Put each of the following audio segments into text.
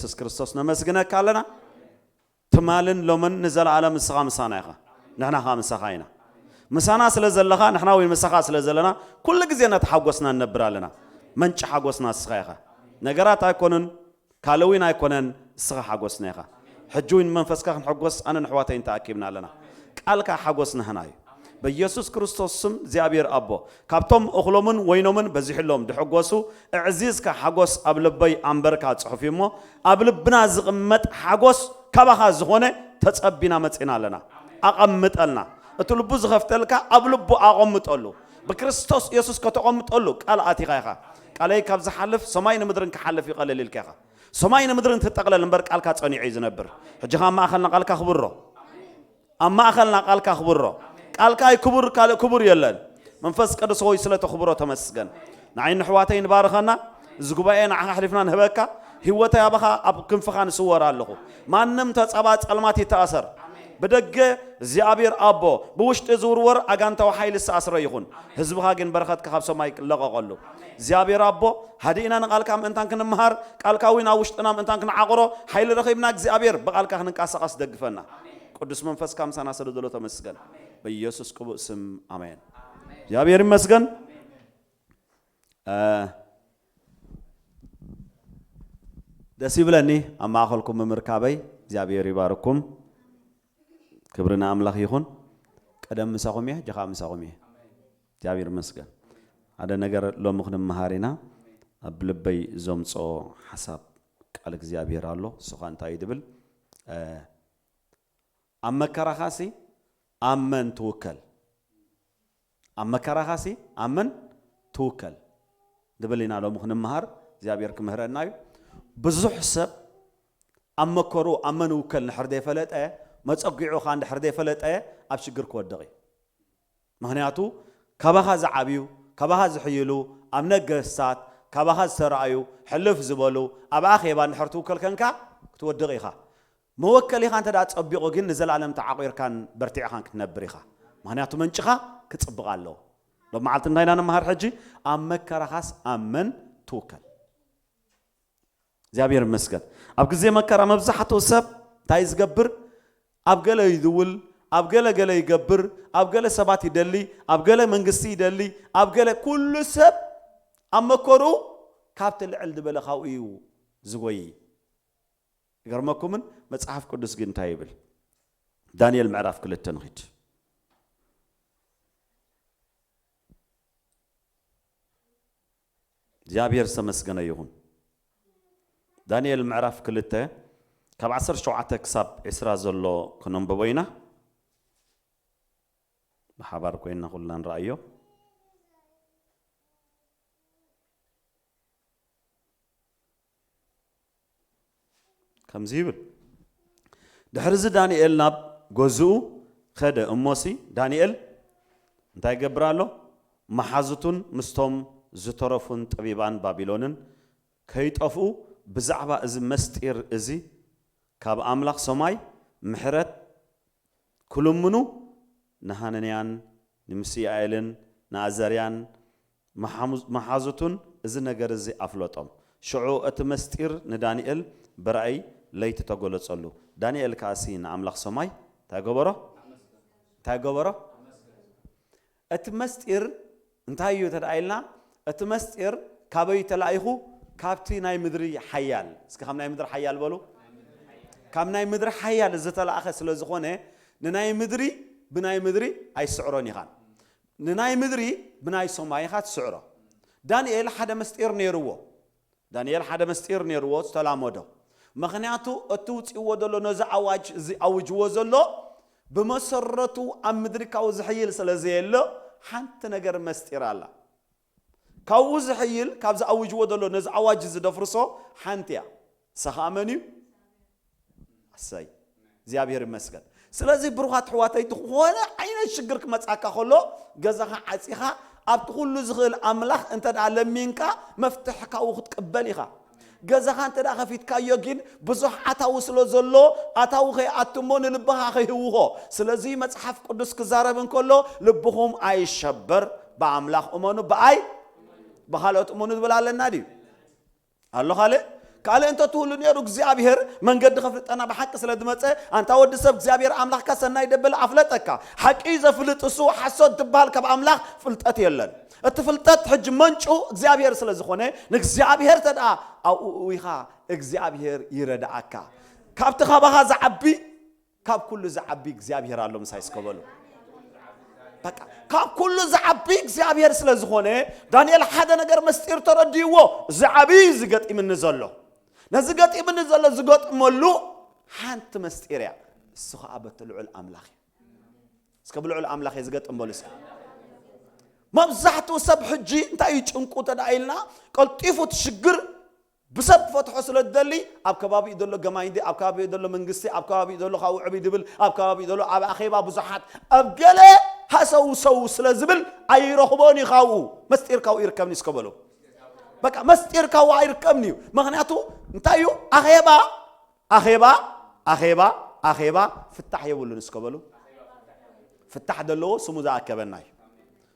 የሱስ ክርስቶስ ነመስግነካ ኣለና። ትማልን ሎምን ንዘለኣለም ንስኻ ምሳና ኢኻ፣ ንሕና ኸኣ ምሳኻ ኢና። ምሳና ስለ ዘለኻ፣ ንሕና እውን ምሳኻ ስለ ዘለና፣ ኩሉ ግዜ እናተሓጎስና ንነብር ኣለና። መንጪ ሓጎስና ንስኻ ኢኻ። ነገራት ኣይኮኑን፣ ካልእ እውን ኣይኮነን፣ ንስኻ ሓጎስና ኢኻ። ሕጂ እውን መንፈስካ ክንሕጎስ ኣነን ኣሕዋተይን ተኣኪብና ኣለና። ቃልካ ሓጎስ ናህና እዩ። በኢየሱስ ክርስቶስ ስም እግዚኣብሔር ኣቦ፣ ካብቶም እኽሎምን ወይኖምን በዚሕሎም ድሕጎሱ፣ እዕዚዝካ ሓጎስ ኣብ ልበይ ኣንበርካ ጽሑፍ እዩ እሞ፣ ኣብ ልብና ዝቕመጥ ሓጎስ ካባኻ ዝኾነ ተጸቢና መጺና ኣለና። ኣቐምጠልና። እቲ ልቡ ዝኸፍተልካ ኣብ ልቡ ኣቐምጠሉ። ብክርስቶስ የሱስ ከተቐምጠሉ ቃል ኣቲኻ ኢኻ። ቃለይ ካብ ዝሓልፍ ሰማይ ንምድርን ክሓልፍ ይቐልል ኢልካ ኢኻ። ሰማይ ንምድርን ትጠቕለል እምበር ቃልካ ጸኒዑ እዩ ዝነብር። ሕጂ ኸኣ ኣብ ማእኸልና ቃልካ ክብሮ። ኣብ ማእኸልና ቃልካ ክብሮ። ቃልካ እዩ ክቡር፣ ካልእ ክቡር የለን። መንፈስ ቅዱስ ሆይ ስለ ተኽብሮ ተመስገን። ንዓይ ንሕዋተይ ንባርኸና። እዚ ጉባኤ ንዓኻ ኣሕሊፍና ንህበካ። ህይወተይ ኣባኻ ኣብ ክንፍኻ ንስወር ኣለኹ። ማንም ተጻባ ጸልማት ይተኣሰር። ብደገ እግዚኣብሔር ኣቦ፣ ብውሽጢ ዝውርወር ኣጋንታዊ ሓይሊ ዝተኣስረ ይኹን። ህዝብኻ ግን በረኸትካ ካብ ሰማይ ክለቐቐሉ። እግዚኣብሔር ኣቦ፣ ሃዲእና ንቓልካ ምእንታን ክንምሃር፣ ቃልካ እውን ኣብ ውሽጥና ምእንታን ክንዓቕሮ፣ ሓይሊ ረኺብና እግዚኣብሔር ብቓልካ ክንንቀሳቐስ ደግፈና። ቅዱስ መንፈስካ ምሳና ስለ ዘሎ ተመስገን። በኢየሱስ ቅቡእ ስም ኣሜን። እግዚኣብሔር ይመስገን። እ፣ ደስ ይብለኒ ኣብ ማእኸልኩም ምምርካበይ። እግዚኣብሔር ይባርኩም። ክብሪ ንኣምላኽ ይኹን። ቀደም ምሳኹም እየ፣ ሕጂ ኸኣ ምሳኹም እየ። እግዚኣብሔር ይመስገን። ሓደ ነገር ሎሚ ክንመሃር ኢና። ኣብ ልበይ ዘምጽኦ ሓሳብ ቃል እግዚኣብሔር ኣሎ። እሱ ኸኣ እንታይ እዩ ድብል? እ፣ ኣብ መከራኻሲ ኣብ መን ትውከል? ኣብ መከራኻሲ ኣብ መን ትውከል? ድብል ኢና ሎሚ ክንመሃር፣ እግዚኣብሔር ክምህረና እዩ። ብዙሕ ሰብ ኣብ መከሩ ኣብ መን ይውከል እንድሕር ዘይፈለጠ፣ መጸጊዑ ኸኣ እንድሕር ዘይፈለጠ ኣብ ሽግር ክወድቕ እዩ። ምኽንያቱ ካባኻ ዝዓብዩ፣ ካባኻ ዝሕይሉ፣ ኣብ ነገስታት ካባኻ ዝተረኣዩ፣ ሕልፍ ዝበሉ፣ ኣብ ኣኼባ እንድሕር ትውከል ከንካ ክትወድቕ ኢኻ። መወከሊኻ እንተ ደኣ ጸቢቑ ግን ንዘለኣለም ተዓቑርካን በርቲዕኻን ክትነብር ኢኻ። ምኽንያቱ መንጭኻ ክጽብቕ ኣለዎ። ሎም መዓልቲ እንታይ ኢና ንመሃር ሕጂ? ኣብ መከራኻስ ኣብ መን ትውከል? እግዚኣብሔር ይመስገን። ኣብ ግዜ መከራ መብዛሕትኡ ሰብ እንታይ ዝገብር? ኣብ ገለ ይድውል፣ ኣብ ገለ ገለ ይገብር፣ ኣብ ገለ ሰባት ይደሊ፣ ኣብ ገለ መንግስቲ ይደሊ፣ ኣብ ገለ ኩሉ ሰብ ኣብ መከሩ ካብቲ ልዕል ዝበለ ካብኡ እዩ ዝጎይ። ይገርመኩምን መጽሓፍ ቅዱስ ግን እንታይ ይብል? ዳንኤል ምዕራፍ ክልተ ንኺድ። እግዚኣብሔር ዝተመስገነ ይኹን። ዳንኤል ምዕራፍ ክልተ ካብ ዓሰርተ ሸውዓተ ክሳብ ዕስራ ዘሎ ክነንብቦ ኢና። ብሓባር ኮይንና ኩልና ንረኣዮ። ከምዚ ይብል፣ ድሕሪ እዚ ዳንኤል ናብ ገዝኡ ኸደ። እሞሲ ዳንኤል እንታይ ይገብር ኣሎ? መሓዙቱን ምስቶም ዝተረፉን ጠቢባን ባቢሎንን ከይጠፍኡ ብዛዕባ እዚ መስጢር እዚ ካብ ኣምላኽ ሰማይ ምሕረት ክልምኑ ንሃነንያን ንሚሳኤልን ንኣዘርያን መሓሙ-፣ መሓዙቱን እዚ ነገር እዚ ኣፍለጦም። ሽዑ እቲ መስጢር ንዳንኤል ብራእይ ለይቲ ተገለጸሉ። ዳንኤል ከኣሲ ንኣምላኽ ሰማይ እንታይ ገበሮ? እንታይ ገበሮ? እቲ መስጢር እንታይ እዩ እንተ ደኣ ኢልና፣ እቲ መስጢር ካበይ ተላኢኹ? ካብቲ ናይ ምድሪ ሓያል። እስኪ ካብ ናይ ምድሪ ሓያል በሉ። ካብ ናይ ምድሪ ሓያል ዝተላእኸ ስለ ዝኾነ፣ ንናይ ምድሪ ብናይ ምድሪ ኣይስዕሮን ኢኻን። ንናይ ምድሪ ብናይ ሰማይ ኢኻ ትስዕሮ። ዳንኤል ሓደ መስጢር ነይርዎ። ዳንኤል ሓደ መስጢር ነይርዎ፣ ዝተላመዶ። ምኽንያቱ እቲ ውፅእዎ ዘሎ ነዚ ኣዋጅ፣ እዚ ኣውጅዎ ዘሎ፣ ብመሰረቱ ኣብ ምድሪ ካብኡ ዝሕይል ስለ ዘየሎ፣ ሓንቲ ነገር መስጢር ኣላ። ካብኡ ዝሕይል፣ ካብዚ ኣውጅዎ ዘሎ ነዚ ኣዋጅ ዝደፍርሶ ሓንቲ እያ። ንሳ ኸኣ መን እዩ? ኣሰይ፣ እግዚኣብሔር ይመስገን። ስለዚ ብሩኻት ኣሕዋተይ፣ ዝኾነ ዓይነት ሽግር ክመጻካ ከሎ፣ ገዛኻ ዓጺኻ ኣብቲ ኩሉ ዝኽእል ኣምላኽ እንተ ደኣ ለሚንካ፣ መፍትሒ ካብኡ ክትቅበል ኢኻ። ገዛኻ እንተ ደኣ ከፊትካዮ ግን፣ ብዙሕ ኣታዊ ስለ ዘሎ፣ ኣታዊ ከይኣቱ እሞ ንልብኻ ከይህውኾ። ስለዚ መጽሓፍ ቅዱስ ክዛረብ እንከሎ፣ ልብኹም ኣይሸበር፣ ብኣምላኽ እመኑ፣ ብኣይ፣ ብኻልኦት እመኑ ዝብል ኣለና ድዩ? ኣሎ ካልእ? ካልእ እንተትህሉ ነይሩ እግዚኣብሔር መንገዲ ከፍልጠና ብሓቂ ስለ ዝመጸ፣ ኣንታ ወዲ ሰብ እግዚኣብሔር ኣምላኽካ ሰናይ ደበለ ኣፍለጠካ። ሓቂ ዘፍልጥ እሱ፣ ሓሶት ትበሃል ካብ ኣምላኽ ፍልጠት የለን። እቲ ፍልጠት ሕጂ መንጩ እግዚኣብሔር ስለ ዝኾነ፣ ንእግዚኣብሔር ተደኣ ኣብኡ እዊኻ እግዚኣብሔር ይረድኣካ። ካብቲ ካባኻ ዝዓቢ፣ ካብ ኩሉ ዝዓቢ እግዚኣብሔር ኣሎ ምሳይ እስከ በሉ። በቃ ካብ ኩሉ ዝዓቢ እግዚኣብሔር ስለ ዝኾነ፣ ዳንኤል ሓደ ነገር መስጢር ተረዲእዎ። እዚ ዓቢ እዚ ገጢምኒ ዘሎ፣ ነዚ ገጢምኒ ዘሎ ዝገጥመሉ ሓንቲ መስጢር እያ። እሱ ኸዓ በቲ ልዑል ኣምላኽ እዩ። እስከ ብልዑል ኣምላኽ እየ ዝገጥም በሉ እስከ። መብዛሕትኡ ሰብ ሕጂ እንታይ እዩ ጭንቁ ተደኣ ኢልና፣ ቀልጢፉ እቲ ሽግር ብሰብ ክፈትሖ ስለ ዝደሊ፣ ኣብ ከባቢኡ ዘሎ ገማይንዲ፣ ኣብ ከባቢኡ ዘሎ መንግስቲ፣ ኣብ ከባቢኡ ዘሎ ካብኡ ዕብይ ድብል፣ ኣብ ከባቢኡ ዘሎ ኣብ ኣኼባ ብዙሓት፣ ኣብ ገለ ሃሰው ሰው ስለ ዝብል ኣይረኽቦን እዩ። ካብኡ መስጢር ካብኡ ይርከብኒ እስከ በሉ። በቃ መስጢር ካብኡ ኣይርከብኒ እዩ። ምኽንያቱ እንታይ እዩ? ኣኼባ፣ ኣኼባ፣ ኣኼባ፣ ኣኼባ ፍታሕ የብሉን እስከ በሉ። ፍታሕ ዘለዎ ስሙ ዝኣከበና እዩ።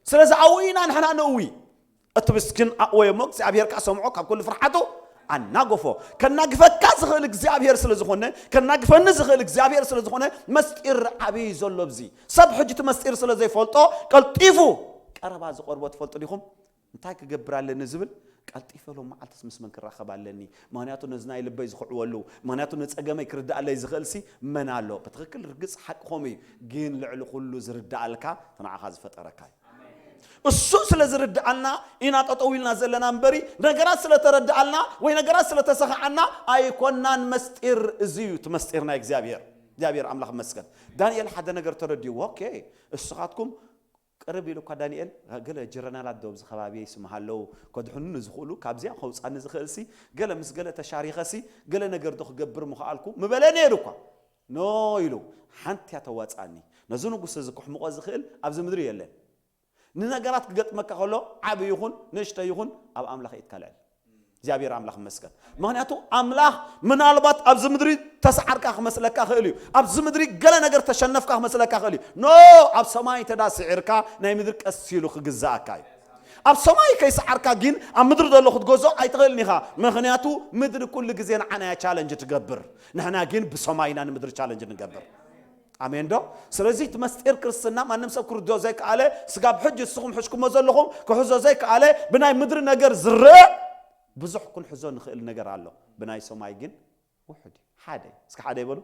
ስለዚ ኣብኡ ኢና ንሕና ንእዊ። እቲ ምስኪን ኣእወየ እሞ እግዚኣብሔር ከኣ ሰምዖ፣ ካብ ኩሉ ፍርሓቱ ኣናገፎ። ከናግፈካ ዝኽእል እግዚኣብሔር ስለ ዝኾነ፣ ከናግፈኒ ዝኽእል እግዚኣብሔር ስለ ዝኾነ፣ መስጢር ዓብዪ ዘሎ ኣብዚ። ሰብ ሕጂ እቲ መስጢር ስለ ዘይፈልጦ፣ ቀልጢፉ ቀረባ ዝቐርቦ ትፈልጡ ዲኹም? እንታይ ክገብር ኣለኒ ዝብል፣ ቀልጢፈ ሎም መዓልትስ ምስ መን ክራኸብ ኣለኒ? ምኽንያቱ ነዚ ናይ ልበይ ዝኽዕወሉ፣ ምኽንያቱ ንጸገመይ ክርድኣለይ ዝኽእልሲ መን ኣሎ? ብትኽክል ርግጽ ሓቅኹም እዩ፣ ግን ልዕሊ ኩሉ ዝርድኣልካ እቲ ንዓኻ ዝፈጠረካ እዩ። እሱ ስለ ዝርድኣልና ኢና ጠጠው ኢልና ዘለና እምበሪ፣ ነገራት ስለ ተረድኣልና ወይ ነገራት ስለ ተሰኽዓና ኣይኮናን። መስጢር እዚ እዩ፣ እቲ መስጢር ናይ እግዚኣብሔር። እግዚኣብሔር ኣምላኽ ይመስገን። ዳንኤል ሓደ ነገር ተረዲእዎ። ኦኬ፣ እስኻትኩም ቅርብ ኢሉ እኳ ዳንኤል፣ ገለ ጀረናላት ዶ ኣብዚ ከባቢ ይስምሃ ኣለዉ፣ ከድሕኑኒ ዝኽእሉ፣ ካብዚኣ ከውጻኒ ዝኽእልሲ፣ ገለ ምስ ገለ ተሻሪኸሲ፣ ገለ ነገር ዶ ክገብር ምኽኣልኩ ምበለ ነይሩ እኳ። ኖ ኢሉ፣ ሓንቲ እያ ተዋጻኒ። ነዚ ንጉስ እዚ ክሕምቖ ዝኽእል ኣብዚ ምድሪ የለን። ንነገራት ክገጥመካ ከሎ፣ ዓቢ ይኹን ንእሽቶ ይኹን፣ ኣብ ኣምላኽ ኢድካ ልዕል። እግዚኣብሔር ኣምላኽ ይመስገን። ምኽንያቱ ኣምላኽ ምናልባት ኣብዚ ምድሪ ተሰዓርካ ክመስለካ ክእል እዩ። ኣብዚ ምድሪ ገለ ነገር ተሸነፍካ ክመስለካ ክእል እዩ። ኖ፣ ኣብ ሰማይ እንተ ደኣ ስዒርካ፣ ናይ ምድሪ ቀስ ኢሉ ክግዛኣካ እዩ። ኣብ ሰማይ ከይሰዓርካ ግን ኣብ ምድሪ ዘሎ ክትገዝኦ ኣይትኽእልን ኢኻ። ምኽንያቱ ምድሪ ኩሉ ግዜ ንዓና እያ ቻለንጅ ትገብር። ንሕና ግን ብሰማይ ኢና ንምድሪ ቻለንጅ ንገብር። ኣሜን ዶ? ስለዚ እቲ መስጢር ክርስትና ማንም ሰብ ክርድኦ ዘይከኣለ፣ ስጋብ ሕጂ ንስኹም ሕዝኩሞ ዘለኹም ክሕዞ ዘይከኣለ፣ ብናይ ምድሪ ነገር ዝረአ ብዙሕ ክንሕዞ ንኽእል ነገር ኣሎ። ብናይ ሰማይ ግን ውሑድ እዩ። ሓደ እዩ። እስኪ ሓደ ይበሉ።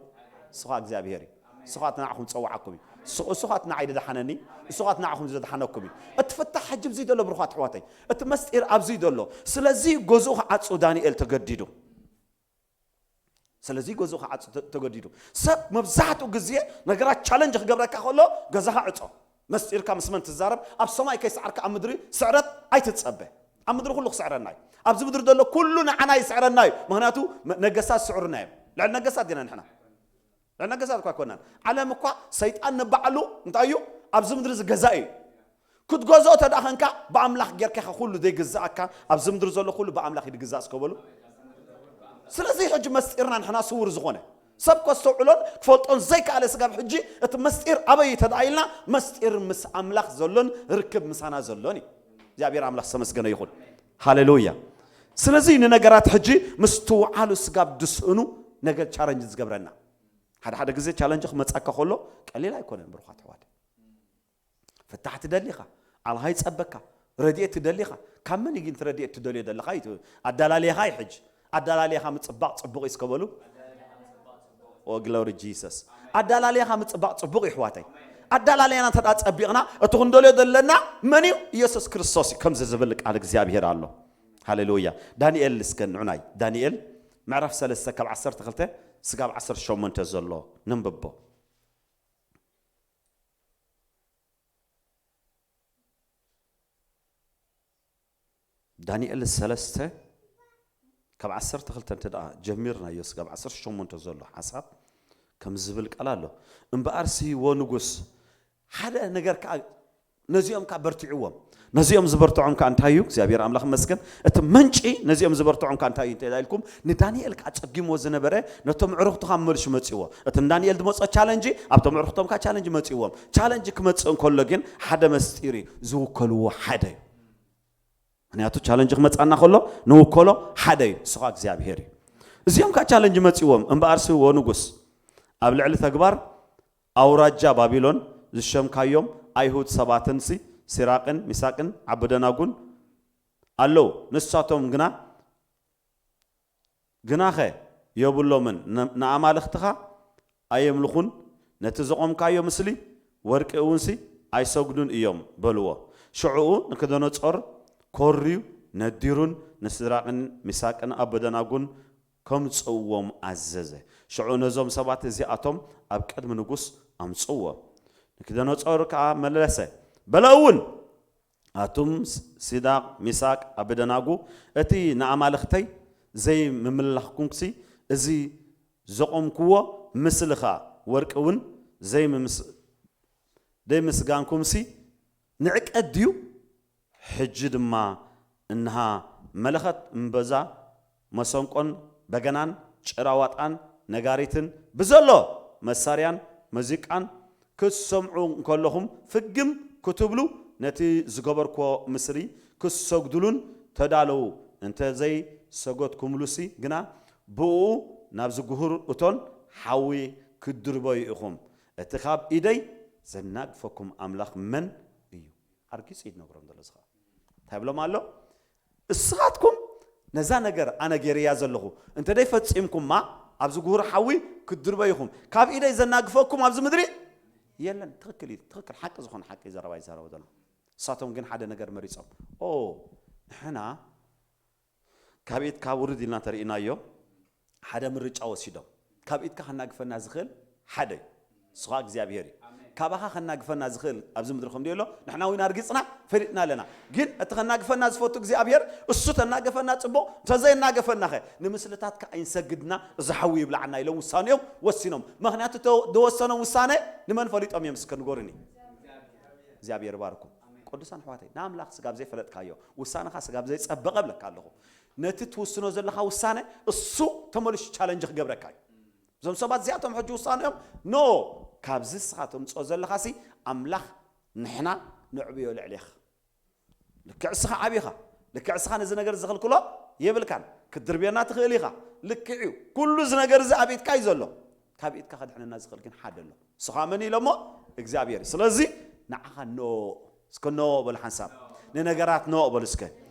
እሱ ኸኣ እግዚኣብሔር እዩ። እሱ ኸኣ እቲ ንዓኹም ዝጸውዓኩም እዩ። እሱ፣ እሱ ኸኣ እቲ ንዓይ ዝደሓነኒ፣ እሱ ኸኣ እቲ ንዓኹም ዘድሓነኩም እዩ። እቲ ፍታሕ ሕጂ ኣብዚ ዘሎ ብሩኻት ኣሕዋተይ። እቲ መስጢር ኣብዚ ዘሎ። ስለዚ ገዝኡ ክዓጹ ዳንኤል ተገዲዱ። ስለዚ ገዝኡ ክዓጹ ተ-፣ ተገዲዱ። ሰብ መብዛሕትኡ ግዜ ነገራት ቻለንጅ ክገብረካ ከሎ ገዛኻ ዕጾ። መስጢርካ ምስ መን ትዛረብ? ኣብ ሰማይ ከይሰዓርካ ኣብ ምድሪ ስዕረት ኣይትጸበ። ኣብ ምድሪ ኩሉ ክስዕረና እዩ። ኣብዚ ምድሪ ዘሎ ኩሉ ንዓና ይስዕረና እዩ። ምኽንያቱ መ-፣ ነገስታት ዝስዕሩና እዮም። ልዕሊ ነገስታት ዲና ንሕና? ልዕሊ ነገስታት እኳ ኣይኮናን። ዓለም እኳ ሰይጣን ንባዕሉ እንታይ እዩ? ኣብዚ ምድሪ ዝገዛእ እዩ። ክትገዝኦ ተደኣ ኸንካ ብኣምላኽ ጌርካ ኢኻ ኩሉ ዘይግዛኣካ፣ ኣብዚ ምድሪ ዘሎ ኩሉ ብኣምላኽ እዩ ዝግዛእ እስከ በሉ። ስለዚ ሕጂ መስጢርና ንሕና ስውር ዝኾነ ሰብ ከስተውዕሎን ክፈልጦን ዘይከኣለ ስጋብ ሕጂ እቲ መስጢር ኣበይ እዩ ተደኣ ኢልና፣ መስጢር ምስ ኣምላኽ ዘሎን ርክብ ምሳና ዘሎን እዩ። እግዚኣብሔር ኣምላኽ ዝተመስገነ ይኹን። ሃሌሉያ። ስለዚ ንነገራት ሕጂ ምስትውዓሉ ስጋብ ድስእኑ ነገር ቻለንጅ ዝገብረና። ሓደ ሓደ ግዜ ቻለንጅ ክመጻካ ከሎ ቀሊል ኣይኮነን ብሩኻት ኣሕዋት። ፍታሕ ትደሊ ኢኻ፣ ኣልሃ ይጸበካ፣ ረድኤት ትደሊ ኢኻ። ካብ መን እዩ ግን እቲ ረድኤት ትደልዮ ዘለኻ? እዩ ኣዳላልያኻ እዩ ሕጂ። ኣዳላልያኻ ምጽባቕ ጽቡቕ እዩ እስከ በሉ። ኦ ግሎሪ ጂሰስ። ኣዳላልያኻ ምጽባቕ ጽቡቕ እዩ ኣሕዋተይ። ኣዳላልያና እንተ ደኣ ጸቢቕና፣ እቲ ክንደልዮ ዘለና መን እዩ? ኢየሱስ ክርስቶስ እዩ። ከምዚ ዝብል ቃል እግዚኣብሔር ኣሎ። ሃሌሉያ። ዳንኤል እስከ ንዑናይ። ዳንኤል ምዕራፍ ሰለስተ ካብ ዓሰርተ ክልተ ስጋብ ዓሰርተ ሸሞንተ ዘሎ ነንብቦ። ዳንኤል ሰለስተ ካብ ዓሰርተ ክልተ እንተ ደኣ ጀሚርናዮ፣ ስጋብ ዓሰርተ ሸሞንተ ዘሎ ሓሳብ ከምዚ ዝብል ቃል ኣሎ። እምበኣርሲ፣ ወ ንጉስ፣ ሓደ ነገር ከኣ ነዚኦም ከኣ በርቲዕዎም። ነዚኦም ዝበርትዖም ከኣ እንታይ እዩ? እግዚኣብሔር ኣምላኽ ይመስገን። እቲ መንጪ ነዚኦም ዝበርትዖም ከኣ እንታይ እዩ? እንተ ኢልኩም፣ ንዳንኤል ከኣ ጸጊምዎ ዝነበረ ነቶም ኣዕሩኽቱ ካብ መልሹ መጺዎ። እቲ ንዳንኤል ዝመጾ ቻለንጂ፣ ኣብቶም ኣዕሩኽቶም ከኣ ቻለንጂ መጺዎም። ቻለንጂ ክመጽእ እንከሎ ግን ሓደ መስጢር እዩ። ዝውከልዎ ሓደ እዩ። ምኽንያቱ ቻለንጅ ክመጻና ከሎ ንውከሎ ሓደ እዩ፣ ንሱ ኸኣ እግዚኣብሔር እዩ። እዚኦም ከዓ ቻለንጅ መፂዎም። እምበኣርሲ ወ ንጉስ፣ ኣብ ልዕሊ ተግባር ኣውራጃ ባቢሎን ዝሸምካዮም ኣይሁድ ሰባትንሲ፣ ሲራቅን ሚሳቅን ዓብደናጉን ኣለዉ። ንሳቶም ግና ግናኸ የብሎምን፣ ን- ንኣማልኽትኻ ኣየምልኹን፣ ነቲ ዘቖምካዮ ምስሊ ወርቂ እውንሲ ኣይሰግዱን እዮም በልዎ። ሽዑኡ ንክደነጾር ኮርዩ ነዲሩን ንሲድራቅን ሚሳቅን ኣበደናጉን ከምጽእዎም ኣዘዘ። ሽዑ ነዞም ሰባት እዚኣቶም ኣብ ቅድሚ ንጉስ ኣምጽእዎ። ንክደነጾር ከኣ መለሰ፣ በለ እውን፣ ኣቱም ሲዳቅ፣ ሚሳቅ፣ ኣበደናጉ፣ እቲ ንኣማልኽተይ ዘይምምላኽኩምሲ፣ እዚ ዘቖምክዎ ምስልኻ ወርቂ እውን ዘይምምስ-፣ ዘይምስጋንኩምሲ ንዕቀት ድዩ? ሕጂ ድማ እንሃ መለኸት እምበዛ መሰንቆን በገናን ጭራዋጣን ነጋሪትን ብዘሎ መሳርያን መዚቃን ክትሰምዑ እንከለኹም ፍግም ክትብሉ ነቲ ዝገበርክዎ ምስሊ ክትሰግዱሉን ተዳለዉ። እንተዘይሰገድኩምሉሲ ግና ብኡ ናብ ዝጉህር እቶን ሓዊ ክትድርበዩ ኢኹም። እቲ ካብ ኢደይ ዘናግፈኩም ኣምላኽ መን እዩ? ኣርጊጹ እዩ ዝነግሮም ዘሎ። እዚ ኸኣ እንታይ ብሎም ኣሎ? እስኻትኩም ነዛ ነገር ኣነ ገይረያ ዘለኹ እንተ ደይፈጺምኩማ፣ ኣብዚ ጉሁር ሓዊ ክትድርበዩ ኢኹም። ካብ ኢደይ ዘናግፈኩም ኣብዚ ምድሪ የለን። ትኽክል እዩ። ትኽክል፣ ሓቂ ዝኾነ ሓቂ ዘረባ ይዛረቡ ዘሎ። ንሳቶም ግን ሓደ ነገር መሪጾም። ኦ፣ ንሕና ካብ ኢድካ ውርድ ኢልና እንተርኢናዮ፣ ሓደ ምርጫ ወሲዶም። ካብ ኢድካ ከናግፈና ዝኽእል ሓደ እዩ። ንሱ ኸኣ እግዚኣብሔር እዩ። ካባኻ ከናግፈና ዝኽእል ኣብዚ ምድሪ ከም ደሎ ንሕና እውን ኣርጊጽና ፈሊጥና ኣለና። ግን እቲ ከናግፈና ዝፈቱ እግዚኣብሔር፣ እሱ ተናገፈና ጽቡቕ፣ እንተዘይናገፈናኸ ንምስልታትካ ኣይንሰግድና፣ እዚ ሓዊ ይብላዕና ኢሎም ውሳኔኦም ወሲኖም። ምኽንያቱ እቶ-፣ ዝወሰኖም ውሳነ ንመን ፈሊጦም እዮም እስከ ንገሩኒ? እግዚኣብሔር ይባርኩም። ቅዱሳን ኣሕዋተይ፣ ንኣምላኽ ስጋብ ዘይፈለጥካዮ፣ ውሳነኻ ስጋብ ዘይጸበቐ እብለካ ኣለኹ። ነቲ ትውስኖ ዘለኻ ውሳነ እሱ ተመልሹ ቻለንጅ ክገብረካ እዩ። እዞም ሰባት እዚኣቶም ሕጂ ውሳነኦም፣ ኖ፣ ካብዚ እስኻ ተምጽኦ ዘለኻሲ ኣምላኽ ንሕና ነዕብዮ ልዕሌኻ። ልክዕ እስኻ ዓቢኻ፣ ልክዕ እስኻ ነዚ ነገር ዝኽልክሎ የብልካን። ክትድርብየና ትኽእል ኢኻ። ልክዕ እዩ። ኩሉ እዚ ነገር እዚ ኣብ ኢድካ እዩ ዘሎ። ካብ ኢድካ ከድሕነና ዝኽእል ግን ሓደ ኣሎ። ንሱ ኸኣ መን እዩ ኢሎሞ? እግዚኣብሔር እዩ። ስለዚ ንዓኻ ኖ፣ እስከ ኖ በል ሓንሳብ። ንነገራት ኖ በል እስከ።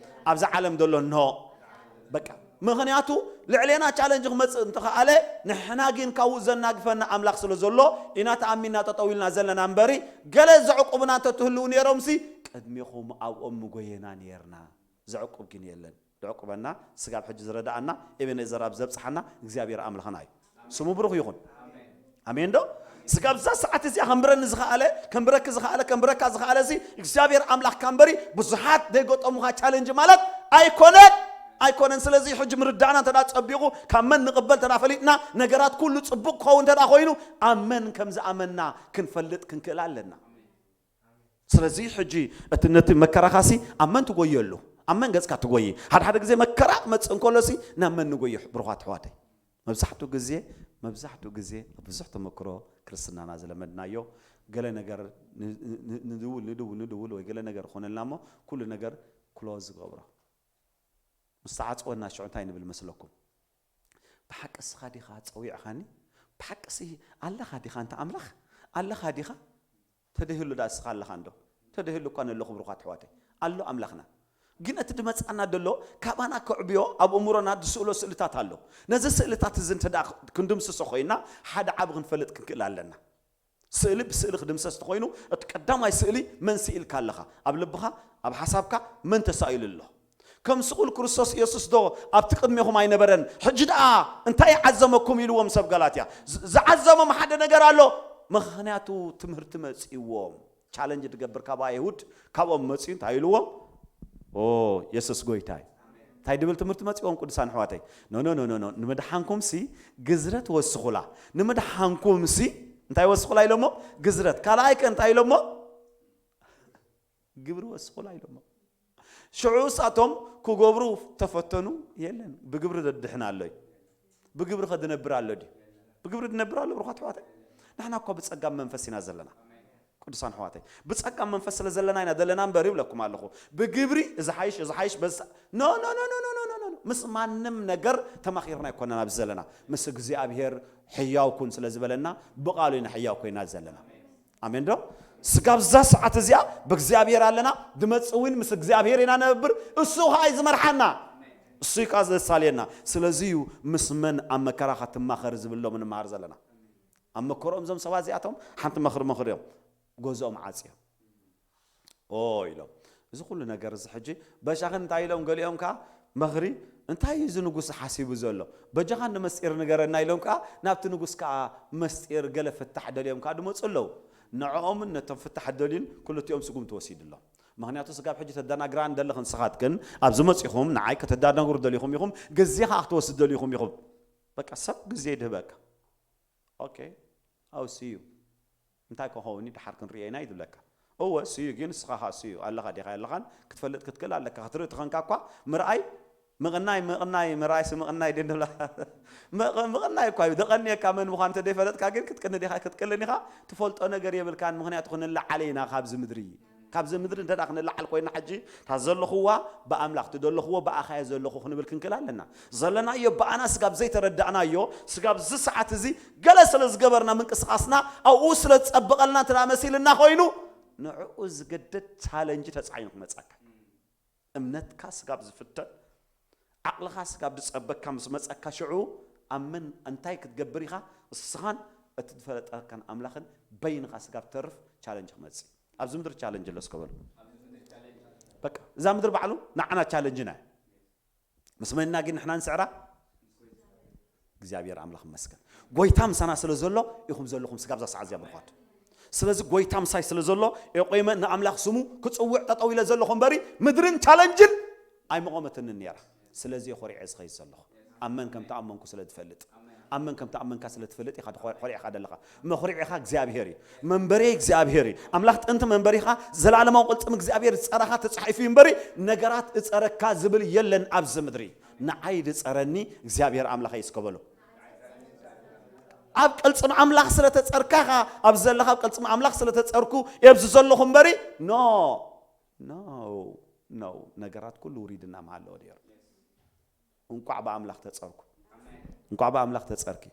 ኣብዛ ዓለም ዘሎ ኖ። በቃ። ምኽንያቱ ልዕሌና ቻለንጅ ክመጽእ እንተኸኣለ፣ ንሕና ግን ካብኡ ዘናግፈና ኣምላኽ ስለ ዘሎ ኢና ተኣሚንና ጠጠው ኢልና ዘለና እምበሪ፣ ገለ ዘዕቁብና እንተትህልዉ ነይሮምሲ፣ ቅድሜኹም ኣብኦም ምጎየና ነይርና። ዘዕቁብ ግን የለን። ዘዕቁበና ስጋብ ሕጂ ዝረድኣና፣ ኤቤኔዘር ኣብ ዘብጽሓና እግዚኣብሔር ኣምላኽና እዩ። ስሙ ብሩኽ ይኹን። ኣሜን ዶ? ስጋብ እዛ ሰዓት እዚኣ ከንብረኒ ዝኸኣለ፣ ከንብረኪ ዝኸኣለ፣ ከንብረካ ዝኸኣለ እዚ እግዚኣብሔር ኣምላኽካ እምበሪ፣ ብዙሓት ዘይገጠሙኻ ቻለንጅ ማለት ኣይኮነን፣ ኣይኮነን። ስለዚ ሕጂ ምርዳእና እንተ ደኣ ጸቢቑ፣ ካብ መን ንቕበል እንተ ደኣ ፈሊጥና፣ ነገራት ኩሉ ጽቡቕ ክኸውን እንተ ደኣ ኮይኑ፣ ኣብ መን ከም ዝኣመንና ክንፈልጥ ክንክእል ኣለና። ስለዚ ሕጂ እቲ ነቲ መከራኻሲ ኣብ መን ትጎየሉ? ኣብ መን ገጽካ ትጎይ? ሓደ ሓደ ግዜ መከራ ክመጽእ እንከሎሲ ናብ መን ንጎይ? ብሩኻት ኣሕዋተይ፣ መብዛሕትኡ ግዜ፣ መብዛሕትኡ ግዜ ኣብ ብዙሕ ተመክሮ ክርስትናና ዝለመድናዮ፣ ገለ ነገር ን-፣ ን-፣ ንድውል፣ ንድውል፣ ንድውል ወይ ገለ ነገር ክኾነልና እሞ ኩሉ ነገር ክሎዝ ዝገብሮ። ምስ ተዓጽወና ሽዑ እንታይ ንብል መስለኩም? ብሓቂ እስኻ ዲኻ ጸዊዕኻኒ? ብሓቂ ሲ ኣለኻ ዲኻ? እንተ ኣምላኽ ኣለኻ ዲኻ? ተደይህሉ ዳ እስኻ ኣለኻ እንዶ? ተደይህሉ እኳ ነለኹ ብሩኻት ኣሕዋተይ። ኣሎ ኣምላኽና። ግን እቲ ድመጽኣና ደሎ ካባና ከዕብዮ ኣብ እምሮና ድስእሎ ስእልታት ኣሎ። ነዚ ስእልታት እዚ እንተ ደኣ ክንድምስሶ ኮይና፣ ሓደ ዓቢ ክንፈልጥ ክንክእል ኣለና። ስእሊ ብስእሊ ክድምሰስ እንተኾይኑ፣ እቲ ቀዳማይ ስእሊ መን ስኢልካ ኣለኻ? ኣብ ልብኻ፣ ኣብ ሓሳብካ መን ተሳኢሉ ኣሎ? ከም ስቑል ክርስቶስ ኢየሱስ ዶ ኣብቲ ቅድሜኹም ኣይነበረን? ሕጂ ደኣ እንታይ ዓዘመኩም? ኢልዎም ሰብ ጋላትያ። ዝ-፣ ዝዓዘሞም ሓደ ነገር ኣሎ። ምኽንያቱ ትምህርቲ መጺዎም። ቻለንጅ ዝገብር ካብ ኣይሁድ፣ ካብኦም መጺኡ እንታይ ኢልዎም? ኦ፣ የሱስ ጎይታ እዩ። እንታይ ድብል ትምህርቲ መጺዎም ቅዱሳን ኣሕዋተይ? ኖ፣ ኖ፣ ኖ፣ ኖ፣ ኖ። ንምድሓንኩምሲ ግዝረት ወስኹላ። ንምድሓንኩምሲ እንታይ ወስኹላ ኢሎሞ? ግዝረት። ካልኣይ ከ እንታይ ኢሎሞ? ግብሪ ወስኹላ ኢሎሞ። ሽዑ እሳቶም ክገብሩ ተፈተኑ፣ የለን። ብግብሪ ዘድሕን ኣሎ እዩ። ብግብሪ ከ ድነብር ኣሎ ድዩ? ብግብሪ ድነብር ኣሎ፣ ብሩኻት ኣሕዋተይ? ንሕና እኮ ብጸጋ መንፈስ ኢና ዘለና። ቅዱሳን ኣሕዋተይ፣ ብጸጋ መንፈስ ስለ ዘለና ኢና ዘለና እምበር ይብለኩም ኣለኹ። ብግብሪ እዚ ሓይሽ፣ እዚ ሓይሽ፣ በዚ ሳ-፣ ኖ፣ ኖ፣ ኖ። ምስ ማንም ነገር ተማኺርና ኣይኮነን ኣብዚ ዘለና። ምስ እግዚኣብሔር ሕያው ኩን ስለ ዝበለና ብቓሉ ኢና ሕያው ኮይና ዘለና። ኣሜን ዶ? ስጋብ እዛ ሰዓት እዚኣ ብእግዚኣብሔር ኣለና፣ ድመጽእ እውን ምስ እግዚኣብሔር ኢና ነብር። እሱ ኸዓ እዩ ዝመርሓና፣ እሱ እዩ ከዓ ዘሳልየና። ስለዚ እዩ ምስ መን ኣብ መከራኻ ትማኸር ዝብል ሎሚ ንመሃር ዘለና። ኣብ መከሮም እዞም ሰባት እዚኣቶም ሓንቲ መኽሪ መኽሪ እዮም፣ ገዝኦም ዓጽዮም ኦ ኢሎም። እዚ ኩሉ ነገር እዚ ሕጂ በጃኽን እንታይ ኢሎም? ገሊኦም ከዓ መኽሪ፣ እንታይ እዩ እዚ ንጉስ ሓሲቡ ዘሎ? በጃኻ እንደ መስጢር ንገረና ኢሎም ከዓ ናብቲ ንጉስ ከዓ መስጢር ገለ ፍታሕ ደልዮም ከዓ ድመፁ ኣለዉ። ንዕኦምን ነቶም ፍታሕ ደልዩን ክልቲኦም ስጉም ተወሲዱ ኣሎ። ምኽንያቱ ስጋብ ሕጂ ተደናግራ እንደለኽን ንስኻትክን ኣብዚ መፂኹም ንዓይ ከተዳናግሩ ደሊኹም ኢኹም፣ ግዜ ከዓ ክትወስድ ደሊኹም ኢኹም። በቃ ሰብ ግዜ ይድህበካ። ኦኬ፣ ኣው ሲዩ እንታይ ክኸውን እዩ፣ ድሓር ክንርእዮ ኢና እዩ ዝብለካ። እወ፣ ሲዩ ግን ንስኻ ኸኣ ሲዩ ኣለኻ ዲኻ የለኻን ክትፈልጥ ክትክእል ኣለካ። ክትርኢ ተኸንካ እኳ ምርኣይ ምቕናይ፣ ምቕናይ፣ ምርኣይሲ ምቕናይ ድንብላ። ምቕ-፣ ምቕናይ እኳ እዩ። ደቐንየካ መን ምዃኑ እንተደይፈለጥካ ግን ክትቅኒ ዲኻ ክትቅልን ኢኻ። ትፈልጦ ነገር የብልካን። ምኽንያቱ ክንለዓል ኢና ካብዚ ምድሪ። ካብዚ ምድሪ እንተ ደኣ ክንለዓል ኮይና ሕጂ፣ እታ ዘለኹዋ ብኣምላኽ፣ እቲ ዘለኹዎ ብኣኻ እየ ዘለኹ ክንብል ክንክእል ኣለና። ዘለናዮ ብኣና ስጋብ ዘይተረዳእናዮ፣ ስጋብ እዚ ሰዓት እዚ ገለ ስለ ዝገበርና ምንቅስቓስና ኣብኡ ስለ ዝጸበቐልና እንተ ደኣ መሲልና ኮይኑ፣ ንዕኡ ዝገደድ ቻለንጅ ተጻዒኑ ክመጻካ። እምነትካ ስጋብ ዝፍተን፣ ዓቕልኻ ስጋብ ዝጸበካ ምስ መጸካ ሽዑ ኣብ መን እንታይ ክትገብር ኢኻ? እስኻን እቲ ዝፈለጠካን ኣምላኽን በይንኻ ስጋብ ትተርፍ ቻለንጅ ክመጽእ። ኣብዚ ምድሪ ቻለንጅ ኣሎ እስከ በሉ። በቃ እዛ ምድሪ ባዕሉ ንዓና ቻለንጅና እያ። ምስ መን ኢና ግን ንሕና ንስዕራ? እግዚኣብሔር ኣምላኽ ይመስገን። ጎይታ ምሳና ስለ ዘሎ ኢኹም ዘለኹም ስጋብ እዛ ሰዓት እዚኣ ብርኳት። ስለዚ ጎይታ ምሳይ ስለ ዘሎ ኤቆይመ ንኣምላኽ ስሙ ክጽውዕ ጠጠው ኢለ ዘለኹ እምበሪ ምድርን ቻለንጅን ኣይመቖመትንን ነይራ። ስለዚ ኮሪዐ ዝኸይድ ዘለኹ ኣብ መን ከም ተኣመንኩ ስለ ዝፈልጥ። ኣብ መን ከም ተኣመንካ ስለ ትፈልጥ ኢኻ ኮሪዕኻ ዘለኻ። መኹሪዕኻ እግዚኣብሔር እዩ። መንበሪ እግዚኣብሔር እዩ። ኣምላኽ ጥንቲ መንበሪኻ ዘላለማዊ ቅልጽም እግዚኣብሔር ዝጸረኻ ተጻሒፉ እዩ እምበሪ ነገራት እጸረካ ዝብል የለን ኣብዚ ምድሪ። ንዓይ ዝጸረኒ እግዚኣብሔር ኣምላኸይ እስከ በሉ። ኣብ ቅልጽም ኣምላኽ ስለ ተጸርካ ኢኻ ኣብዚ ዘለኻ። ኣብ ቅልጽም ኣምላኽ ስለ ተጸርኩ ኣብዚ ዘለኹ እምበሪ ኖ ኖ ኖ ነገራት ኩሉ ውሪድና መሃለወ ነይሩ። እንቋዕ ብኣምላኽ ተጸርኩ። እንቋዕ ብኣምላኽ ተጸርኪ።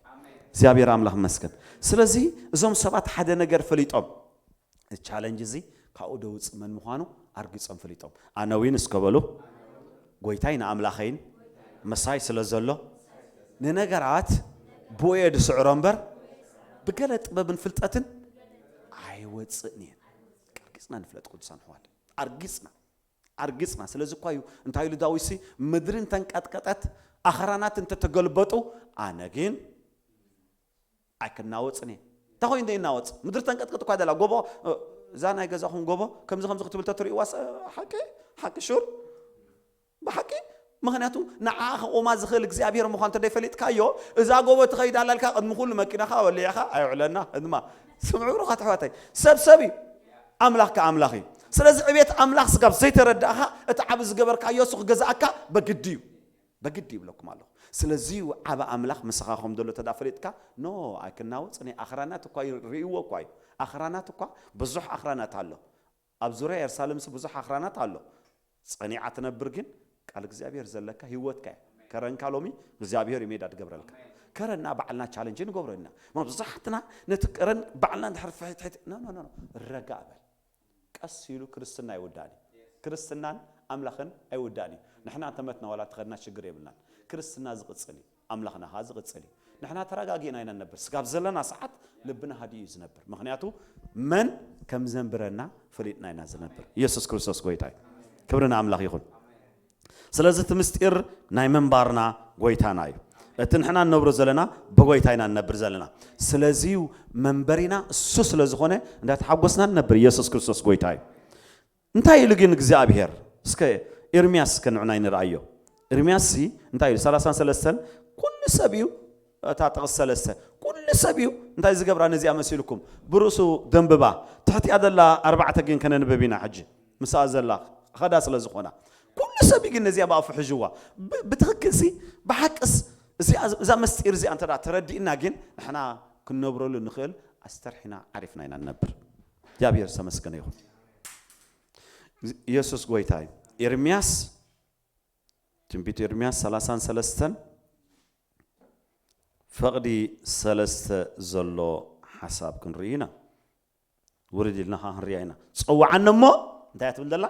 እግዚኣብሔር ኣምላኽ ይመስገን። ስለዚ እዞም ሰባት ሓደ ነገር ፈሊጦም፣ ቻለንጅ እዚ ካብኡ ደውጽእ መን ምዃኑ ኣርጊጾም ፈሊጦም። ኣነ እውን እስከ በሉ፣ ጎይታይ ንኣምላኸይን ምሳይ ስለ ዘሎ ንነገራት ብኡ እየ ዝስዕሮ እምበር ብገለ ጥበብን ፍልጠትን ኣይወጽእን እየ። ኣርጊጽና ንፍለጥ ቅዱሳን ኣሕዋት፣ ኣርጊጽና ኣርጊጽና። ስለዚ እኳ እዩ እንታይ ኢሉ ዳዊትሲ፣ ምድሪ እንተንቀጥቀጠት ኣኽራናት እንተተገልበጡ ኣነ ግን ኣይክናወጽን እየ። እንታይ ኮይኑ ዘይናወጽ? ምድሪ ተንቀጥቀጥ እኳ ደላ ጎቦ፣ እ፣ እዛ ናይ ገዛኹም ጎቦ ከምዚ ከምዚ ክትብል ተትርእይዋስ፣ እ፣ ሓቂ ሓቂ ሹር ብሓቂ። ምኽንያቱ ንዓ ክቆማ ዝኽእል እግዚኣብሔር ምዃን እንተደይፈሊጥካዮ እዛ ጎቦ ትኸይድ ኣላልካ ቅድሚ ኩሉ መኪናኻ ወሊዕኻ ኣይውዕለና ህድማ። ስምዑ ብሩኻት ኣሕዋተይ፣ ሰብ ሰብ እዩ፣ ኣምላኽ ከ ኣምላኽ እዩ። ስለዚ ዕቤት ኣምላኽ ስጋብ ዘይተረዳእኻ እቲ ዓቢ ዝገበርካዮ እሱ ክገዛእካ በግዲ እዩ። በግዲ ይብለኩም ኣለኹ። ስለዚ ዓቢ ኣምላኽ ምሳኻ ከም ዘሎ ተዳ ፈሊጥካ ኖ ኣይክናወጽን እዩ። ኣኽራናት እኳ እዩ፣ ርእይዎ እኳ እዩ። ኣኽራናት እኳ ብዙሕ ኣኽራናት ኣሎ። ኣብ ዙርያ የሩሳሌምሲ ብዙሕ ኣኽራናት ኣሎ። ጸኒዓ ትነብር ግን ቃል እግዚኣብሔር ዘለካ ህይወትካ እያ። ከረንካ ሎሚ እግዚኣብሔር እዩ ሜዳ ትገብረልካ። ከረና ባዕልና ቻለንጅ ንገብሮ ኢና። መብዛሕትና ነቲ ከረን ባዕልና እንድሕር ፍሕትሕት፣ ኖ፣ ኖ፣ ኖ፣ ኖ። ረጋ በል። ቀስ ኢሉ ክርስትና ኣይውዳእን እዩ። ክርስትናን ኣምላኽን ኣይውዳእን እዩ። ንሕና እንተመትና ዋላ ተኸድና ሽግር የብልናን። ክርስትና ዝቕጽል እዩ። ኣምላኽና ኸዓ ዝቕጽል እዩ። ንሕና ተረጋጊእና ኢና ንነብር። ስጋብ ዘለና ሰዓት ልብና ሃዲኡ እዩ ዝነብር። ምኽንያቱ መን ከም ዘንብረና ፈሊጥና ኢና ዝነብር። ኢየሱስ ክርስቶስ ጎይታ እዩ። ክብሪ ንኣምላኽ ይኹን። ስለዚ እቲ ምስጢር ናይ ምንባርና ጎይታና እዩ። እቲ ንሕና ንነብሮ ዘለና ብጎይታ ኢና ንነብር ዘለና። ስለዚ እዩ መንበሪና እሱ ስለ ዝኾነ እንዳተሓጎስና ንነብር። ኢየሱስ ክርስቶስ ጎይታ እዩ። እንታይ ኢሉ ግን እግዚኣብሔር? እስከ ኤርምያስ እስከ ንዑናይ ንርኣዮ። ኤርምያስ ሲ እንታይ ኢሉ? ሰላሳን ሰለስተን ኩሉ ሰብ እዩ፣ እታ ጥቕስ ሰለስተ፣ ኩሉ ሰብ እዩ እንታይ ዝገብራ ነዚኣ መሲልኩም? ብርእሱ ደንብባ። ትሕቲኣ ዘላ ኣርባዕተ ግን ከነንብብ ኢና ሕጂ። ምስኣ ዘላ ኸዳ ስለ ዝኾና። ኩሉ ሰብ እዩ ግን ነዚኣ ብኣፉ ሕዥዋ። ብ-፣ ብትኽክል ሲ፣ ብሓቅስ እዚኣ፣ እዛ መስጢር እዚኣ እንተ ደኣ ተረዲእና ግን ንሕና ክንነብረሉ ንኽእል ኣስተርሒና ዓሪፍና ኢና ንነብር። እግዚኣብሔር ዝተመስገነ ይኹን። ኢየሱስ ጎይታ እዩ። ኤርምያስ ትንቢት ኤርምያስ ሰላሳን ሰለስተን ፈቕዲ ሰለስተ ዘሎ ሓሳብ ክንርኢ ኢና። ውርድ ኢልና ኸዓ ክንሪኣ ኢና። ጸውዓኒ እሞ እንታይ እያ ትብል ዘላ?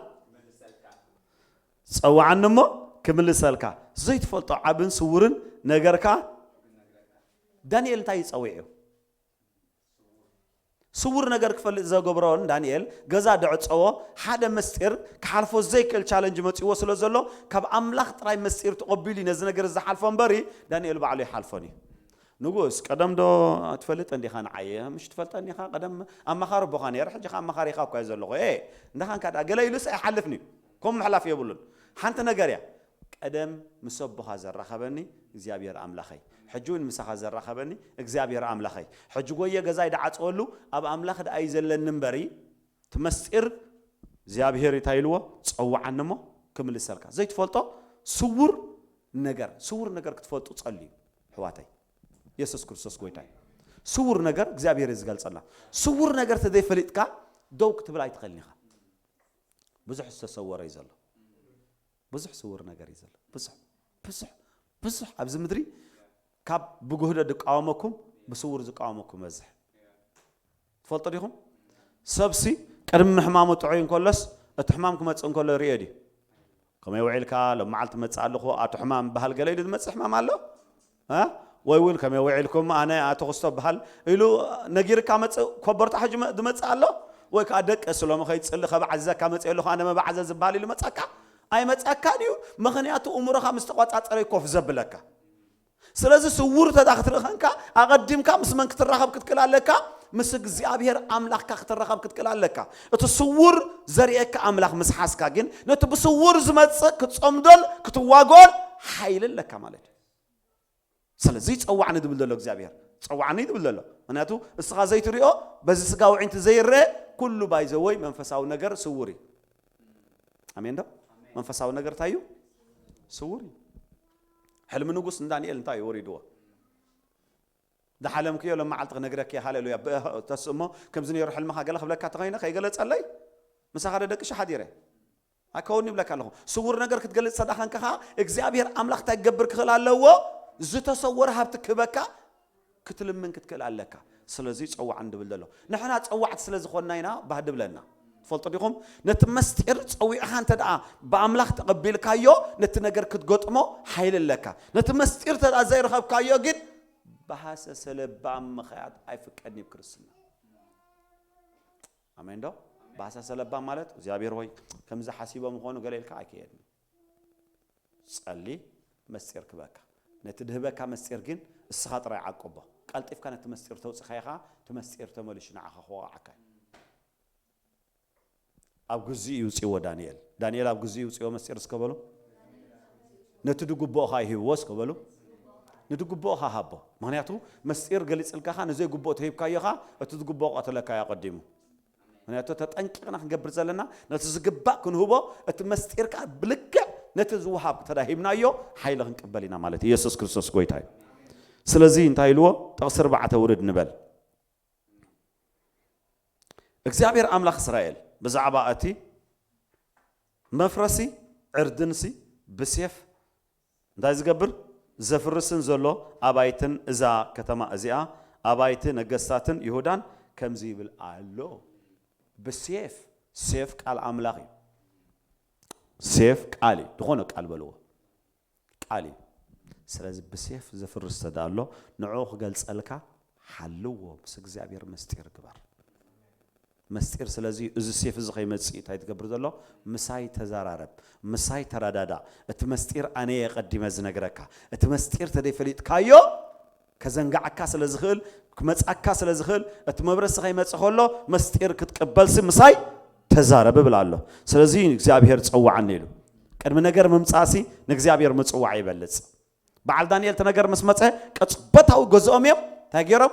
ጸውዓኒ እሞ ክምልሰልካ፣ ዘይትፈልጦ ዓብን ስውርን ነገርካ። ዳንኤል እንታይ እዩ ጸዊዑ? ስውር ነገር ክፈልጥ ዘገብሮ ንዳንኤል ገዛ ደዕጸዎ። ሓደ መስጢር ክሓልፎ ዘይክእል ቻለንጅ መጺዎ ስለ ዘሎ፣ ካብ ኣምላኽ ጥራይ መስጢር ተቐቢሉ እዩ ነዚ ነገር ዝሓልፎ እምበሪ፣ ዳንኤል ባዕሉ ይሓልፎን እዩ። ንጉስ፣ ቀደም ዶ ትፈልጥ እንዲኻ ንዓየ? ምሽ ትፈልጠኒ ኢኻ? ቀደም ኣማኻሪ ቦኻ ነይረ፣ ሕጂ ኸዓ ኣማኻሪኻ እኳ እየ ዘለኹ። ኤ፣ እንዳኻንካ ደኣ ገለ ኢሉስ ኣይሓልፍን እዩ። ከምኡ ምሕላፍ የብሉን። ሓንቲ ነገር እያ። ቀደም ምስ ኣቦኻ ዘራኸበኒ እግዚኣብሔር ኣምላኸይ፣ ሕጂ እውን ምሳኻ ዘራኸበኒ እግዚኣብሔር ኣምላኸይ። ሕጂ ጎየ ገዛይ ደዓጽወሉ ኣብ ኣምላኽ ደኣ እዩ ዘለኒ እምበሪ፣ እቲ መስጢር እግዚኣብሔር እንታይ ኢልዎ? ጸውዓኒ እሞ ክምልሰልካ። ዘይትፈልጦ ስውር ነገር፣ ስውር ነገር ክትፈልጡ ጸልዩ፣ ኣሕዋተይ። የሱስ ክርስቶስ ጎይታ እዩ። ስውር ነገር እግዚኣብሔር እዩ ዝገልጸልና። ስውር ነገር ተዘይፈሊጥካ ደው ክትብል ኣይትኽእልን ኢኻ። ብዙሕ ዝተሰወረ እዩ ዘሎ። ብዙሕ ስውር ነገር እዩ ዘሎ። ብዙሕ፣ ብዙሕ፣ ብዙሕ ኣብዚ ምድሪ ካብ ብጉህዶ ዝቃወመኩም ብስውር ዝቃወመኩም በዝሕ። ትፈልጡ ዲኹም? ሰብሲ ቅድሚ ምሕማሙ ጥዑይ እንከሎስ እቲ ሕማም ክመጽእ እንከሎ ርእዮ ድዩ? ከመይ ውዒልካ? ሎም መዓልቲ መጽእ ኣለኹ፣ ኣቶ ሕማም በሃል ገለ ኢሉ ዝመጽእ ሕማም ኣሎ? እ? ወይ እውን ከመይ ውዒልኩም? ኣነ ኣቶ ክስቶ በሃል ኢሉ ነጊርካ መጽእ ኮበርታ ሕጂ መ-፣ ዝመጽእ ኣሎ? ወይ ከዓ ደቂ ስሎም ከይጽሊ ከበዓዝዘካ መጽእ ኣለኹ፣ ኣነ መባዓዘ ዝበሃል ኢሉ መጸካ? ኣይመጸካን እዩ። ምኽንያቱ እምሮኻ ምስ ተቋጻጸረ እዩ ኮፍ ዘብለካ። ስለዚ ስውር ተዳ ክትርኢ ኸንካ ኣቐዲምካ ምስ መን ክትራኸብ ክትክእል ኣለካ? ምስ እግዚኣብሔር ኣምላኽካ ክትራኸብ ክትክእል ኣለካ። እቲ ስውር ዘርእየካ ኣምላኽ ምስ ሓዝካ ግን ነቲ ብስውር ዝመጽእ ክትጸምዶን ክትዋጎን ሓይሊ ኣለካ ማለት እዩ። ስለዚ ጸዋዕኒ ዝብል ዘሎ እግዚኣብሔር ጸዋዕኒ ዝብል ዘሎ፣ ምክንያቱ እስኻ ዘይትሪኦ በዚ ስጋ ውዒንቲ ዘይረአ ኩሉ ባይዘወይ መንፈሳዊ ነገር ስውር እዩ። ኣሜን ዶ? መንፈሳዊ ነገር እንታይ እዩ? ስውር እዩ። ሕልሚ ንጉስ ንዳንኤል እንታይ እዩ ወሪድዎ? ዝሓለምክዮ ሎም መዓልቲ ክነግረኪ እየ። ሃሌሉያ። ብእ-፣ ተስእሞ ከምዚ ነይሩ ሕልምኻ ገለ ክብለካ ተኸይነ ከይገለጸለይ ምሳኻ ደደቅሽ ሓዲረ ኣይከውን ይብለካ ኣለኹ። ስውር ነገር ክትገልጽ ተዳኸንካ ኸዓ እግዚኣብሔር ኣምላኽ እንታይ ክገብር ክኽእል ኣለዎ? ዝተሰወረ ሃብቲ ክህበካ ክትልምን ክትክእል ኣለካ። ስለዚ ጸዋዕ እንድብል ዘሎ ንሕና ጸዋዕቲ ስለ ዝኾንና ኢና ባህ ድብለና። ትፈልጡ ዲኹም? ነቲ መስጢር ጸዊዕኻ እንተ ደኣ ብኣምላኽ ተቐቢልካዮ ነቲ ነገር ክትገጥሞ ሓይሊ ኣለካ። ነቲ መስጢር እንተ ደኣ ዘይረኸብካዮ ግን ብሃሰሰ ለባም ምኽያድ ኣይፍቀድን እዩ ክርስትና። ኣሜን ዶ? ብሃሰሰ ለባም ማለት እግዚኣብሔር ሆይ ከምዚ ሓሲቦም ይኾኑ ገለ ኢልካ ኣይክየድን። ጸሊ መስጢር ክበካ። ነቲ ድህበካ መስጢር ግን እስኻ ጥራይ ዓቅቦ። ቀልጢፍካ ነቲ መስጢር ተውጽኻይኻ እቲ መስጢር ተመሊሹ ንዓኻ ክወቕዓካ እዩ። ኣብ ግዜኡ ይውፅእዎ ዳንኤል። ዳንኤል ኣብ ግዜኡ ይውፅእዎ መስጢር እስከ በሉ። ነቲ ድግብኦ ኸዓ ይህብዎ እስከ በሉ። ንድግብኦ ኸዓ ሃቦ። ምኽንያቱ መስጢር ገሊፅልካ ኸዓ ንዘይግብኦ ተሂብካዮ ኸዓ እቲ ዝግብኦ ቀትለካ እዩ ኣቐዲሙ። ምኽንያቱ ተጠንቂቕና ክንገብር ዘለና ነቲ ዝግባእ ክንህቦ እቲ መስጢር ኸዓ ብልክዕ ነቲ ዝወሃብ ተዳሂብናዮ ሓይሊ ክንቅበል ኢና ማለት እዩ። ኢየሱስ ክርስቶስ ጎይታ እዩ። ስለዚ እንታይ ኢልዎ? ጥቕሲ ኣርባዕተ ውርድ ንበል። እግዚኣብሔር ኣምላኽ እስራኤል ብዛዕባ እቲ መፍረሲ ዕርድንሲ ብሴፍ እንታይ ዝገብር ዘፍርስን ዘሎ ኣባይትን እዛ ከተማ እዚኣ ኣባይቲ ነገስታትን ይሁዳን ከምዚ ይብል ኣሎ። ብሴፍ፣ ሴፍ ቃል ኣምላኽ እዩ። ሴፍ ቃል እዩ። ዝኾነ ቃል በልዎ። ቃል እዩ። ስለዚ ብሴፍ ዘፍርስ ተዳ ኣሎ ንዕኡ ክገልጸልካ ሓልዎ። ምስ እግዚኣብሔር መስጢር ግበር። መስጢር ስለዚ እዚ ሴፍ እዚ ከይመጽእ እንታይ ትገብር ዘሎ? ምሳይ ተዘራረብ፣ ምሳይ ተረዳዳ። እቲ መስጢር ኣነ እየ ቀዲመ ዝነግረካ። እቲ መስጢር ተደይፈሊጥካዮ ከዘንጋዓካ ስለ ዝኽእል፣ ክመጻካ ስለ ዝኽእል፣ እቲ መብረሲ ከይመጽእ ከሎ መስጢር ክትቅበልሲ ምሳይ ተዛረብ እብል ኣሎ። ስለዚ እግዚኣብሔር ጸውዓኒ ኢሉ። ቅድሚ ነገር ምምጻእሲ ንእግዚኣብሔር ምጽዋዕ ይበልጽ። በዓል ዳንኤል እቲ ነገር ምስ መጸ ቅጽበታዊ ገዝኦም እዮም እንታይ ገይሮም?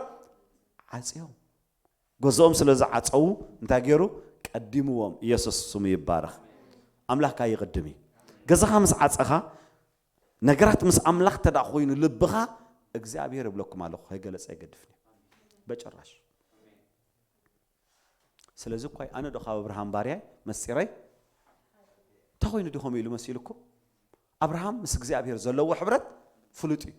ዓጽዮም። ገዝኦም ስለ ዝዓጸዉ እንታይ ገይሩ? ቀዲምዎም። ኢየሱስ ስሙ ይባረኽ። ኣምላኽካ ይቕድም እዩ። ገዛኻ ምስ ዓጸኻ ነገራት ምስ ኣምላኽ ተዳ ኮይኑ ልብኻ እግዚኣብሔር እብለኩም ኣለኹ ከይገለጸ ኣይገድፍን እዩ በጭራሽ። ስለዚ እኳ ኣነ ዶ ካብ ኣብርሃም ባርያይ መስጢረይ እንታይ ኮይኑ ዲኹም ኢሉ መሲልኩም? ኣብርሃም ምስ እግዚኣብሔር ዘለዎ ሕብረት ፍሉጥ እዩ።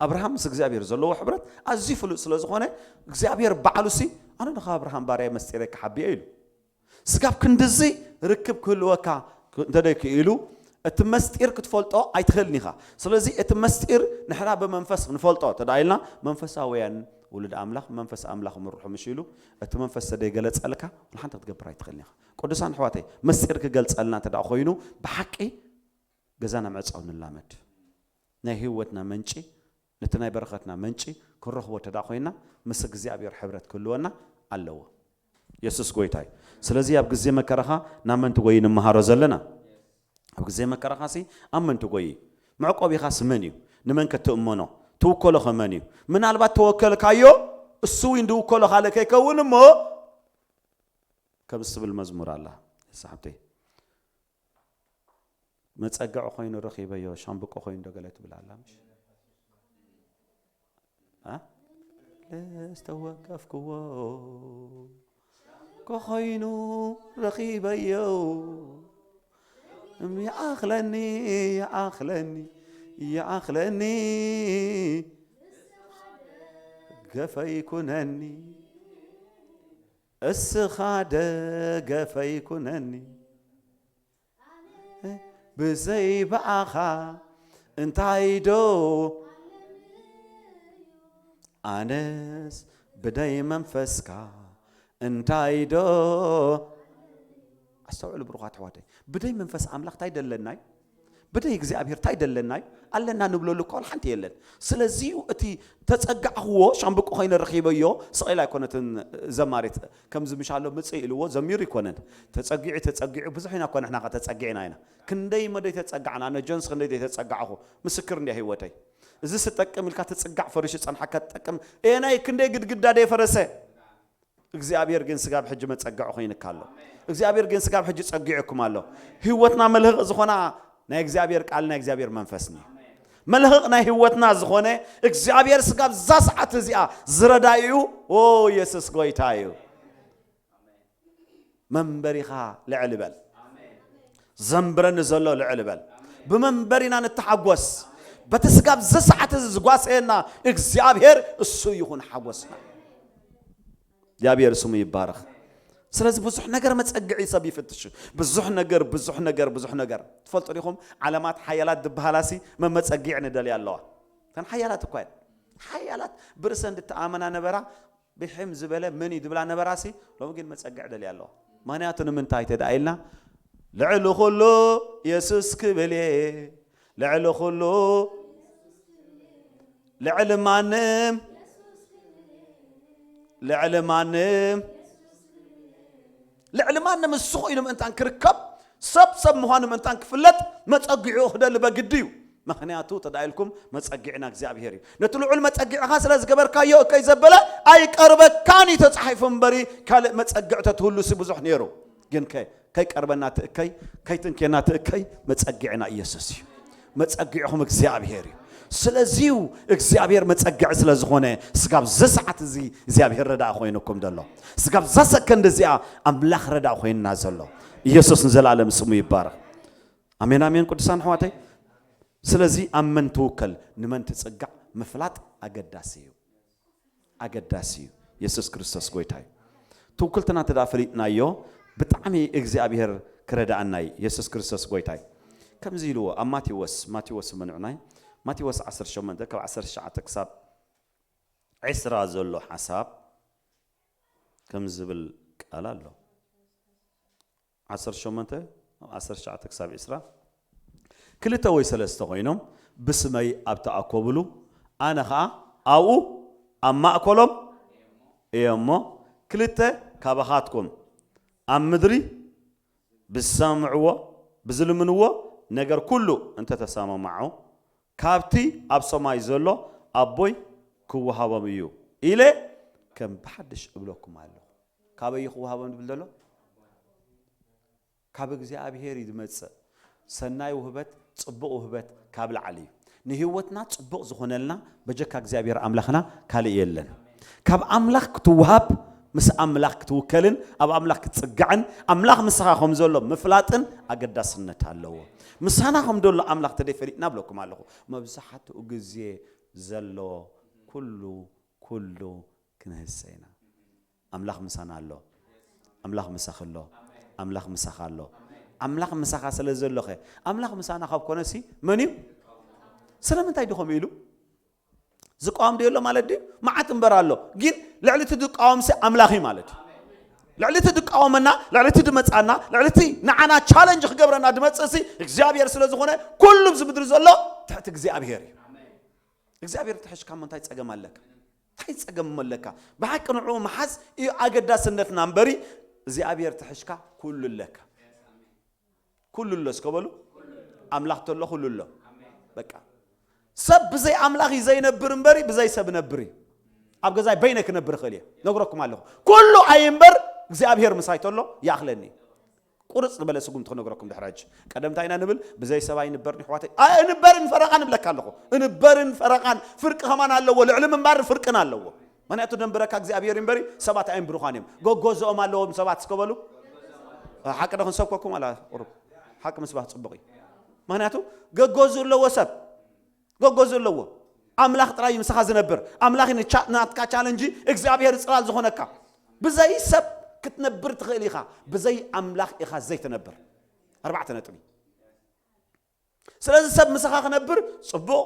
ኣብርሃም ምስ እግዚኣብሔር ዘለዎ ሕብረት ኣዝዩ ፍሉጥ ስለ ዝኾነ እግዚኣብሔር ባዕሉ ሲ ኣነ ንኻ ኣብርሃም ባርያ መስጢረ ክሓብዮ ኢሉ። ስጋብ ክንድዚ ርክብ ክህልወካ እንተደይ ክኢሉ እቲ መስጢር ክትፈልጦ ኣይትኽእልን ኢኻ። ስለዚ እቲ መስጢር ንሕና ብመንፈስ ክንፈልጦ ተዳኢልና መንፈሳውያን ውሉድ ኣምላኽ መንፈስ ኣምላኽ ምርሑ ምሽ ኢሉ እቲ መንፈስ ተደይገለጸልካ ሓንቲ ክትገብር ኣይትኽእልን ኢኻ። ቅዱሳን ኣሕዋተይ መስጢር ክገልጸልና እንተ ኮይኑ ብሓቂ ገዛና ምዕጻው ንላመድ። ናይ ህይወትና መንጪ ነቲ ናይ በረኸትና መንጪ ክንረኽቦ እንተ ኮይና ምስ እግዚኣብሔር ሕብረት ክህልወና ኣለዎ። የሱስ ጎይታ እዩ። ስለዚ ኣብ ግዜ መከራኻ ናብ መን ትጎይ ንምሃሮ ዘለና። ኣብ ግዜ መከራኻ ሲ ኣብ መን ትጎይ? መዕቆቢኻስ መን እዩ? ንመን ክትእመኖ? ትውከሎ ኸ መን እዩ? ምናልባት ተወከልካዮ እሱ እውን ድውከሎ ካልእ ከይከውን እሞ ከምዚ ትብል መዝሙር ኣላ ሳሕብተይ መጸግዒ ኮይኑ ረኺበዮ ሻምብቆ ኮይኑ ዶ ገለ ትብል ኣላ ምሽ? አ? ለስተወከፍክዎ ኮኾይኑ ረኺበዮ ይኣኽለኒ ይኣኽለኒ ይኣኽለኒ ገፈይ ኩነኒ እስኻ ደገፈይ ኩነኒ ብዘይ ብኣኻ እንታይ ዶ ኣነስ ብደይ መንፈስካ እንታይ ዶ ኣስተውዕሉ ብሩኻት ኣሕዋተይ ብደይ መንፈስ ኣምላኽ እንታይ ደለናይ ብደይ እግዚኣብሔር እንታይ ደለናይ ኣለና ንብለሉ እኳ ሓንቲ የለን ስለዚ እቲ ተጸጋዕኽዎ ሻምብቆ ኮይነ ረኺበዮ ስቕ ኢላ ኣይኮነትን ዘማሪት ከምዚ ምሻሎ ምጽእ ኢልዎ ዘሚሩ ይኮነን ተጸጊዑ ተጸጊዑ ብዙሕ ኢና እኮ ንሕና ተጸጊዕና ኢና ክንደይ መደይ ተጸጋዕና ኣነ ጆንስ ክንደይ ተጸጋዕኹ ምስክር እንዲያ ህይወተይ እዚ ስጠቅም ኢልካ ትጽጋዕ ፈሪሹ ጸንሓካ ትጠቅም ኤናይ ክንደይ ግድግዳ ደይ ፈረሰ እግዚኣብሔር ግን ስጋብ ሕጂ መጸግዒ ኮይንካ ኣሎ እግዚኣብሔር ግን ስጋብ ሕጂ ጸጊዑኩም ኣሎ ህይወትና መልህቕ ዝኾና ናይ እግዚኣብሔር ቃል ናይ እግዚኣብሔር መንፈስኒ መልህቕ ናይ ህይወትና ዝኾነ እግዚኣብሔር ስጋብ ዛ ሰዓት እዚኣ ዝረዳይኡ ኦ የሱስ ጎይታ እዩ መንበሪኻ ልዕል በል ዘንብረኒ ዘሎ ልዕል በል ብመንበሪና ንተሓጎስ በቲ ስጋብ ዚ ሰዓት እዚ ዝጓሰየና እግዚኣብሔር እሱ ይኹን ሓጎስና እግዚኣብሔር ስሙ ይባረኽ ስለዚ ብዙሕ ነገር መፀግዒ ሰብ ይፍትሽ ብዙሕ ነገር ብዙሕ ነገር ብዙሕ ነገር ትፈልጡ ዲኹም ዓለማት ሓያላት ዝበሃላሲ መመፀጊዕ ንደልያ ኣለዋ ተን ሓያላት እኳ ሓያላት ብርእሰን ድተኣመና ነበራ ብሕም ዝበለ መን እዩ ድብላ ነበራሲ ሎሚ ግን መፀግዕ ደልያ ኣለዋ ምክንያቱ ንምንታይ ተዳ ኢልና ልዕሊ ኩሉ የሱስ ክብል እየ ልዕሊ ኩሉ ልዕሊ ማንም ልዕሊ ማንም ልዕሊ ማንም እሱ ኮይኑ ምእንታን ክርከብ ሰብ ሰብ ምዃኑ ምእንታን ክፍለጥ መፀጊዑ ክደሊ በግዲ እዩ ምኽንያቱ ተዳኢልኩም መጸጊዕና እግዚኣብሔር እዩ። ነቲ ልዑል መጸጊዕኻ ስለ ዝገበርካዮ እከይ ዘበለ ኣይቀርበካን እዩ ተጻሒፉ እምበሪ ካልእ መጸግዕ ተትህሉሲ ብዙሕ ነይሩ። ግንከ ከይቀርበና ትእከይ ከይትንኬና ትእከይ መጸጊዕና ኢየሱስ እዩ። መጸጊዕኹም እግዚኣብሔር እዩ። ስለዚዩ እግዚኣብሔር መጸግዒ ስለ ዝኾነ ስጋብ ዘ ሰዓት እዚ እግዚኣብሔር ረዳእ ኮይኑኩም ዘሎ ስጋብ ዛ ሰከንድ እዚኣ ኣምላኽ ረዳእ ኮይንና ዘሎ ኢየሱስ ንዘለኣለም ስሙ ይባረኽ። ኣሜን ኣሜን ቅዱሳን ኣሕዋተይ። ስለዚ ኣብ መን ትውከል ንመን ትጽጋዕ ምፍላጥ ኣገዳሲ እዩ። ኣገዳሲ እዩ። የሱስ ክርስቶስ ጎይታ እዩ። ትውክልትና እንተ ደኣ ፈሊጥናዮ ብጣዕሚ እግዚኣብሔር ክረድኣና እዩ። የሱስ ክርስቶስ ጎይታ እዩ። ከምዚ ኢልዎ ኣብ ማቴዎስ ማቴዎስ ስምዑናይ ማቴዎስ ዓሰርተ ሸሞንተ ካብ ዓሰርተ ትሽዓተ ክሳብ ዕስራ ዘሎ ሓሳብ ከምዚ ዝብል ቃል ኣሎ። ዓሰርተ ሸሞንተ ዓሰርተ ትሽዓተ ክሳብ ዕስራ ክልተ ወይ ሰለስተ ኮይኖም ብስመይ ኣብ ተኣከብሉ ኣነ ኸዓ ኣብኡ ኣብ ማእከሎም እየ እሞ ክልተ ካባኻትኩም ኣብ ምድሪ ብዝሰምዕዎ ብዝልምንዎ ነገር ኩሉ እንተተሰማማዑ ካብቲ ኣብ ሰማይ ዘሎ ኣቦይ ክወሃቦም እዩ ኢለ ከም ብሓድሽ እብለኩም ኣለኹ። ካበይ እዩ ክወሃቦም ዝብል ዘሎ? ካብ እግዚኣብሔር እዩ ዝመጽእ። ሰናይ ውህበት፣ ጽቡቕ ውህበት ካብ ላዕሊ እዩ። ንህይወትና ጽቡቕ ዝኾነልና በጀካ እግዚኣብሔር ኣምላኽና ካልእ የለን። ካብ ኣምላኽ ክትወሃብ ምስ ኣምላኽ ክትውከልን ኣብ ኣምላኽ ክትጽጋዕን ኣምላኽ ምሳኻ ከም ዘሎ ምፍላጥን ኣገዳስነት ኣለዎ። ምሳና ከም ዘሎ ኣምላኽ ተደይፈሊጥና ብለኩም ኣለኹ። መብዛሕትኡ ግዜ ዘሎ ኩሉ ኩሉ ክንህሰ ኢና። ኣምላኽ ምሳና ኣሎ። ኣምላኽ ምሳኺ ኣሎ። ኣምላኽ ምሳኻ ኣሎ። ኣምላኽ ምሳኻ ስለ ዘሎኸ ኣምላኽ ምሳና ካብ ኮነሲ መን እዩ? ስለምንታይ ድኾም ኢሉ ዝቃወም ድዮ ኣሎ ማለት ድዩ? መዓት እምበር ኣሎ። ግን ልዕሊ እቲ ዝቃወምሲ ኣምላኽ እዩ ማለት እዩ። ልዕሊ እቲ ዝቃወመና፣ ልዕሊ እቲ ድመጻና፣ ልዕሊ እቲ ንዓና ቻለንጅ ክገብረና ድመጽእሲ እግዚኣብሔር ስለ ዝኾነ ኩሉ ኣብዚ ምድሪ ዘሎ ትሕቲ እግዚኣብሔር እዩ። እግዚኣብሔር ትሕሽካ እሞ እንታይ ጸገም ኣለካ? እንታይ ጸገም እሞ ኣለካ? ብሓቂ ንዕኡ ምሓዝ እዩ ኣገዳስነትና እምበሪ እግዚኣብሔር ትሕሽካ ኩሉ ኣለካ። ኩሉ ኣሎ እስከ በሉ። ኣምላኽ ተሎ ኩሉ ኣሎ። በቃ ሰብ ብዘይ ኣምላኽ እዩ ዘይነብር እምበሪ ብዘይ ሰብ ነብር እዩ። ኣብ ገዛይ በይነ ክነብር እኽእል እየ ነግረኩም ኣለኹ። ኩሉ ኣይ እምበር እግዚኣብሔር ምሳይ ተሎ ይኣኽለኒ። ቁርጽ ዝበለ ስጉምቲ ክነግረኩም ድሕሪ ሕጂ። ቀደምታ ኢና ንብል ብዘይ ሰብ ኣይንበርን ይሕዋተይ። ኣይ እንበርን ፈረቓን እብለካ ኣለኹ። እንበርን ፈረቓን ፍርቂ ከማን ኣለዎ። ልዕሊ ምንባርን ፍርቅን ኣለዎ። ምክንያቱ ደንብረካ እግዚኣብሔር እምበሪ ሰባት ኣይንብሩኻን እዮም። ገጎዝኦም ኣለዎም ሰባት እስከ በሉ። ሓቂ ዶ ክንሰብከኩም ኣላ ቁሩብ ሓቂ ምስባኽ ጽቡቕ እዩ። ምክንያቱ ገጎዙ ኣለዎ ሰብ ገጎዙ ኣለዎ። ኣምላኽ ጥራይ እዩ ምሳኻ ዝነብር። ኣምላኽ እዩ ንቻ- ናትካ ቻለንጂ እግዚኣብሔር ጽላል ዝኾነካ። ብዘይ ሰብ ክትነብር ትኽእል ኢኻ። ብዘይ ኣምላኽ ኢኻ ዘይትነብር። ኣርባዕተ ነጥቢ። ስለዚ ሰብ ምሳኻ ክነብር ጽቡቕ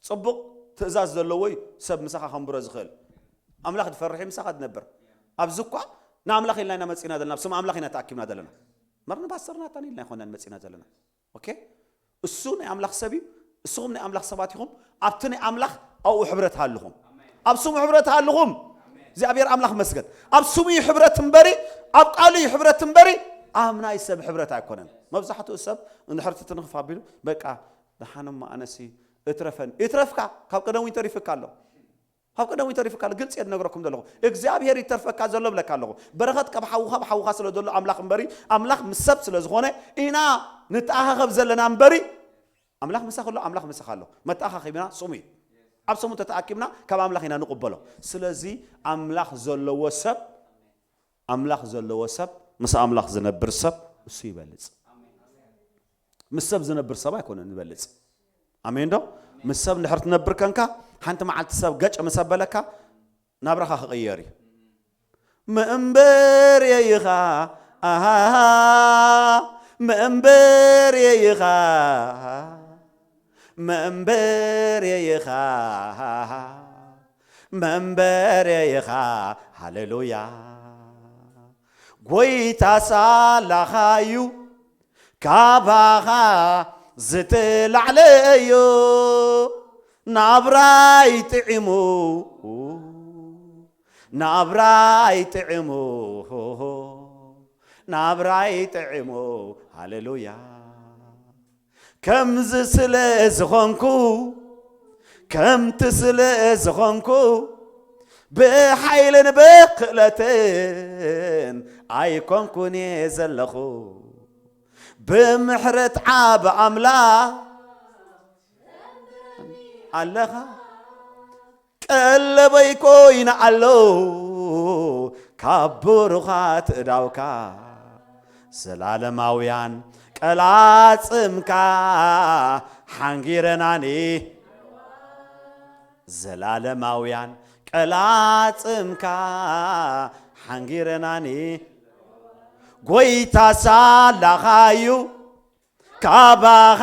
ጽቡቕ ትእዛዝ ዘለዎ እዩ። ሰብ ምሳኻ ከንብሮ ዝኽእል ኣምላኽ ዝፈርሕ እዩ ምሳኻ ዝነብር። ኣብዚ እኳ ንኣምላኽ ኢልና ኢና መጺና ዘለና፣ ኣብ ስም ኣምላኽ ኢና ተኣኪብና ዘለና። መርኒ ፓስተር ናታን ኢልና ኣይኮናን መጺና ዘለና። ኦኬ እሱ ናይ ኣምላኽ ሰብ እዩ። እስኹም ናይ ኣምላኽ ሰባት ኢኹም። ኣብቲ ናይ ኣምላኽ ኣብኡ ሕብረት ሃልኹም። ኣብ ስሙ ሕብረት ሃልኹም። እግዚኣብሔር ኣምላኽ መስገን። ኣብ ስሙ እዩ ሕብረት እምበሪ ኣብ ቃሉ እዩ ሕብረት እምበሪ ኣብ ናይ ሰብ ሕብረት ኣይኮነን። መብዛሕትኡ ሰብ እንድሕር ትትንኽፍ ኣቢሉ በቃ ደሓን እሞ ኣነሲ እትረፈን ይትረፍካ ካብ ቀደም እውን ተሪፍካ ኣሎ። ካብ ቀደም ተሪፍካ ኣሎ። ግልፂ እየ ዝነግረኩም ዘለኹ እግዚኣብሔር ይተርፈካ ዘሎ ብለካ ኣለኹ። በረኸት ካብ ሓውኻ ብሓውኻ ስለ ዘሎ ኣምላኽ እምበሪ ኣምላኽ ምስ ሰብ ስለ ዝኾነ ኢና ንተኣኻኸብ ዘለና እምበሪ ኣምላኽ ምሳኺ ኣሎ። ኣምላኽ ምሳኻ ኣሎ። መተኣኻኺብና ስሙ እዩ። ኣብ ስሙ ተተኣኪብና ካብ ኣምላኽ ኢና ንቕበሎ። ስለዚ ኣምላኽ ዘለዎ ሰብ ኣምላኽ ዘለዎ ሰብ ምስ ኣምላኽ ዝነብር ሰብ እሱ ይበልፅ። ምስ ሰብ ዝነብር ሰብ ኣይኮነን ዝበልፅ። ኣሜን ዶ? ምስ ሰብ እንድሕር ትነብር ከንካ ሓንቲ መዓልቲ ሰብ ገጭ ምስ ኣበለካ ናብራኻ ክቕየር እዩ። መእምበር የይኻ ኣሃ መእምበር የይኻ መእምበር የይኻ መእምበር የይኻ ሃሌሉያ ጎይታ ሳላኻዩ ካባኻ ዝተላዕለ እዩ ናብራይ ጥዒሙ ናብራይ ጥዒሙ ናብራይ ጥዒሙ ሃሌሉያ ከምዚ ስለ ዝኾንኩ ከምቲ ስለ ዝኾንኩ ብሓይልን ብክእለትን ኣይኮንኩን እየ ዘለኹ ብምሕረት ዓብ ኣምላኽ ኣለኻ ቀለበይ ኮይና ኣሎ ካብ ብሩኻት እዳውካ ዘላለማውያን ቀላጽምካ ሓንጊረናኒ ዘላለማውያን ቀላጽምካ ሓንጊረናኒ ጎይታ ሳላኻዩ ካባኻ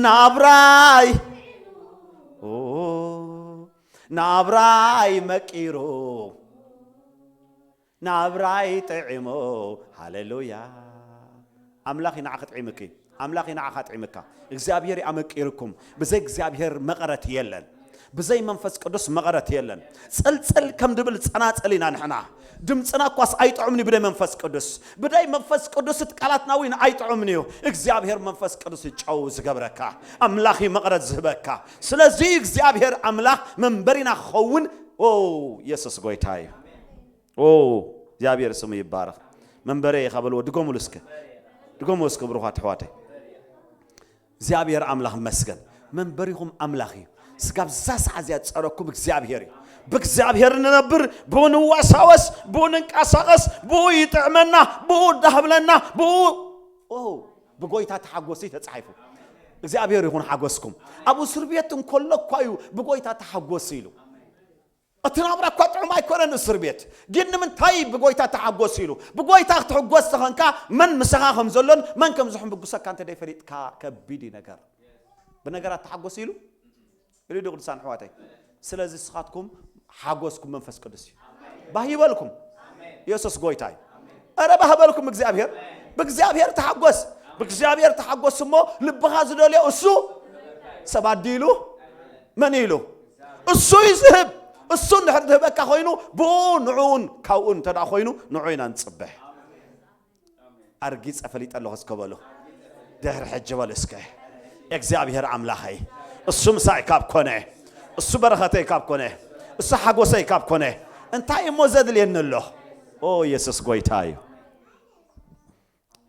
ናብራይ ናብራይ መቂሩ ናብራይ ጥዒሙ ሃሌሉያ ኣምላኽ ንዓኺ ጥዒምኪ ኣምላኽ ንዓኻ ጥዒምካ እግዚኣብሔር ኣመቂርኩም ብዘይ እግዚኣብሔር መቐረት የለን ብዘይ መንፈስ ቅዱስ መቐረት የለን ጽልጽል ከም ድብል ጸናጽል ኢና ንሕና ድምፅና እኳስ ኣይጥዑምን እዩ ብደይ መንፈስ ቅዱስ ብደይ መንፈስ ቅዱስ እቲ ቃላትና እውን ኣይጥዑምን እዩ እግዚኣብሔር መንፈስ ቅዱስ ጨው ዝገብረካ ኣምላኽ መቐረት ዝህበካ ስለዚ እግዚኣብሔር ኣምላኽ መንበሪና ክኸውን ኦ የሱስ ጎይታ እዩ ኦ እግዚኣብሔር ስሙ ይባረኽ መንበረ ኢኻ በልዎ ድገሙሉ እስከ ድገሙ እስከ ብሩኻት ኣሕዋተይ እግዚኣብሔር ኣምላኽ መስገን መንበሪኹም ኣምላኽ እዩ ስጋብ እዛ ሰዓት እዚኣ ዝጸረኩም እግዚኣብሔር እዩ። ብእግዚኣብሔር ንነብር፣ ብኡ ንዋሳወስ፣ ብኡ ንንቀሳቐስ፣ ብኡ ይጥዕመና፣ ብኡ ዳህብለና፣ ብኡ ኦ፣ ብጎይታ ተሓጎሲ ተጻሒፉ። እግዚኣብሔር ይኹን ሓጎስኩም። ኣብ እስር ቤት እንከሎ እኳ እዩ ብጎይታ ተሓጎሲ ኢሉ። እቲ ናብራ እኳ ጥዑም ኣይኮነን እስር ቤት። ግን ንምንታይ ብጎይታ ተሓጎሲ ኢሉ? ብጎይታ ክትሕጎስ ተኸንካ መን ምሳኻ ከም ዘሎን መን ከም ዝሕምጉሰካ እንተ ደይፈሊጥካ ከቢድ እዩ ነገር። ብነገራት ተሓጎሲ ኢሉ ኢሉ ዶ ቅዱሳን ኣሕዋተይ? ስለዚ ንስኻትኩም ሓጎስኩም መንፈስ ቅዱስ እዩ። ባህ ይበልኩም። ኢየሱስ ጎይታ እዩ። ኧረ ባህ በልኩም። እግዚኣብሔር ብእግዚኣብሔር ተሓጎስ። ብእግዚኣብሔር ተሓጎስ እሞ ልብኻ ዝደልዮ እሱ ሰብ ኣዲሉ መን ኢሉ እሱ እዩ ዝህብ። እሱ እንድሕር ዝህበካ ኮይኑ ብኡ ንዕኡን ካብኡን እንተ ደኣ ኮይኑ ንዑ ኢና ንጽበሕ። ኣርጊጸ ፈሊጠ ኣለኹ እስከ በሉ። ድሕሪ ሕጂ በሉ እስከ እግዚኣብሔር ኣምላኸይ እሱ ምሳይ ካብ ኮነ፣ እሱ በረኸተይ ካብ ኮነ፣ እሱ ሓጎሰይ ካብ ኮነ እንታይ እሞ ዘድልየኒ ኣሎ? ኦ ኢየሱስ ጎይታ እዩ።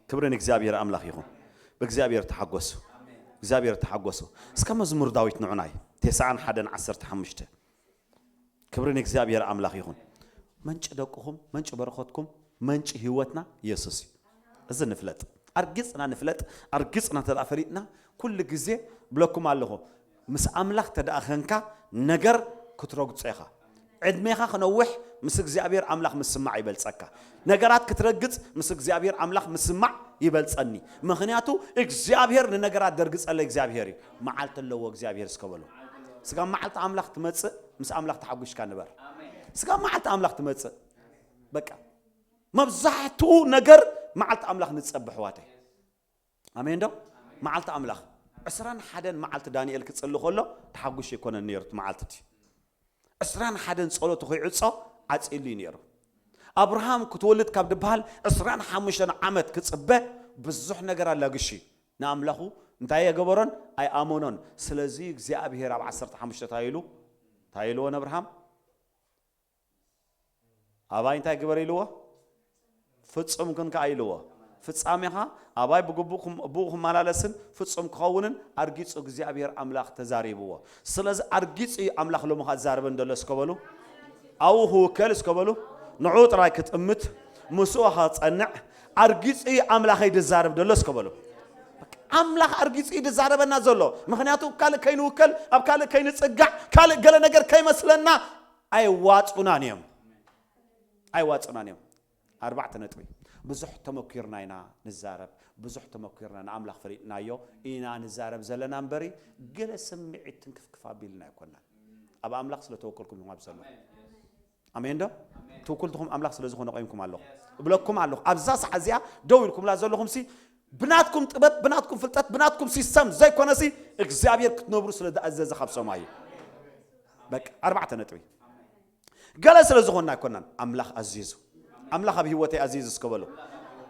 ክብሪ ንእግዚኣብሔር ኣምላኽ ይኹን። ብእግዚኣብሔር ተሓጎሱ። እግዚኣብሔር ተሓጎሱ። እስከ መዝሙር ዳዊት ንዑናይ ተስዓን ሓደን ዓሰርተ ሓሙሽተ። ክብሪ ንእግዚኣብሔር ኣምላኽ ይኹን። መንጭ ደቅኹም፣ መንጭ በረኸትኩም፣ መንጭ ህይወትና ኢየሱስ እዩ። እዚ ንፍለጥ። ኣርጊጽና ንፍለጥ። ኣርጊጽና ተደኣ ፈሊጥና ኩሉ ግዜ ብለኩም ኣለኹ። ምስ ኣምላኽ ተደኣ ኸንካ ነገር ክትረግጾ ኢኻ። ዕድሜኻ ክነውሕ ምስ እግዚኣብሔር ኣምላኽ ምስማዕ ይበልጸካ። ነገራት ክትረግጽ ምስ እግዚኣብሔር ኣምላኽ ምስማዕ ይበልጸኒ። ምኽንያቱ እግዚኣብሔር ንነገራት ደርግጸለ እግዚኣብሔር እዩ። መዓልቲ ኣለዎ እግዚኣብሔር እስከ በሉ። ስጋብ መዓልቲ ኣምላኽ ትመጽእ ምስ ኣምላኽ ተሓጒሽካ ንበር። ስጋብ መዓልቲ ኣምላኽ ትመጽእ በቃ መብዛሕትኡ ነገር መዓልቲ ኣምላኽ ንጸብሕ ዋተይ። ኣሜን ዶ? መዓልቲ ኣምላኽ ዕስራን ሓደን መዓልቲ ዳንኤል ክጽሊ ከሎ ተሓጒሽ ኣይኮነን ነይሩ እቲ መዓልቲ እቲ። ዕስራን ሓደን ጸሎቱ ከይዕጾ ዓጺሉ እዩ ነይሩ። ኣብርሃም ክትወልድ ካብ ድበሃል ዕስራን ሓሙሽተን ዓመት ክጽበ ብዙሕ ነገር ኣላግሽ እዩ። ንኣምላኹ እንታይ የገበሮን ኣይኣመኖን። ስለዚ እግዚኣብሔር ኣብ ዓሰርተ ሓሙሽተ እንታይ ኢሉ እንታይ ኢልዎ ንኣብርሃም? ኣባይ እንታይ ግበር ኢልዎ? ፍጹም ኩን ከኣ ኢልዎ። ፍጻሜኻ ኣባይ ብግቡእ ክም- ብኡ ክመላለስን ፍጹም ክኸውንን ኣርጊጹ እግዚኣብሔር ኣምላኽ ተዛሪብዎ። ስለዚ ኣርጊጹ እዩ ኣምላኽ ሎሚ ኸኣ ዝዛረበን ዘሎ እስከ በሉ። ኣብኡ ክውከል እስከ በሉ። ንዕኡ ጥራይ ክጥምት፣ ምስኡ ኸጸንዕ፣ ኣርጊጹ እዩ ኣምላኸይ ዝዛረብ ዘሎ እስከ በሉ። ኣምላኽ ኣርጊጹ እዩ ዝዛረበና ዘሎ። ምኽንያቱ ኣብ ካልእ ከይንውከል፣ ኣብ ካልእ ከይንጽጋዕ፣ ካልእ ገለ ነገር ከይመስለና ኣይዋጹናን እዮም። ኣይዋጹናን እዮም። ኣርባዕተ ነጥቢ። ብዙሕ ተመኪርና ኢና ንዛረብ። ብዙሕ ተመኪርና ንኣምላኽ ፈሊጥናዮ ኢና ንዛረብ ዘለና እምበሪ ገለ ስምዒት ትንክፍክፍ ኣቢልና ኣይኮናን። ኣብ ኣምላኽ ስለ ተወከልኩም ኢኹም ኣብዚ ዘለኹም። ኣሜን ዶ? ትውክልትኹም ኣምላኽ ስለ ዝኾነ ቆይምኩም ኣለኹም። እብለኩም ኣለኹ። ኣብዛ ሰዓት እዚኣ ደው ኢልኩምላ ዘለኹም ሲ ብናትኩም ጥበብ፣ ብናትኩም ፍልጠት፣ ብናትኩም ሲስተም ዘይኮነሲ እግዚኣብሔር ክትነብሩ ስለ ዝኣዘዘ ካብ ሰማይ እዩ። በቃ ኣርባዕተ ነጥቢ። ገለ ስለ ዝኾንና ኣይኮናን፣ ኣምላኽ ኣዚዙ። ኣምላኽ ኣብ ህይወተይ ኣዚዙ እስከ በሉ።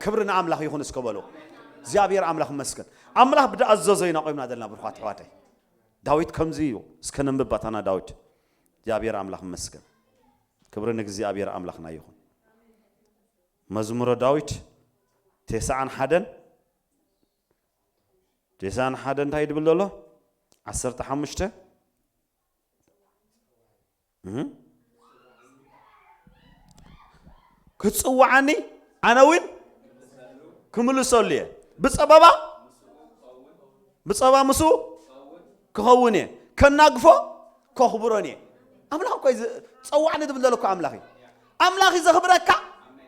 ክብሪ ንኣምላኽ ይኹን እስከ በሉ። እግዚኣብሔር ኣምላኽ ይመስገን። ኣምላኽ ብዝኣዘዞ ኢና ቆይምና ዘለና ብሩኻት ኣሕዋተይ። ዳዊት ከምዚ እዩ። እስከ ነንብብ ባታና ዳዊት። እግዚኣብሔር ኣምላኽ ይመስገን። ክብሪ ንእግዚኣብሔር ኣምላኽና ይኹን። መዝሙረ ዳዊት ተስዓን ሓደን ተስዓን ሓደን እንታይ ድብል ዘሎ? ዓሰርተ ሓሙሽተ እህ። ክጽውዓኒ ኣነ እውን ክምልሰሉ እየ። ብጸበባ ብጸበባ ምስኡ ክኸውን እየ። ከናግፎ ከኽብሮን እየ። ኣምላኽ እኮ እዩ ዝ- ጸዋዕኒ ዝብል ዘሎ እኮ ኣምላኽ እዩ። ኣምላኽ እዩ ዘኽብረካ።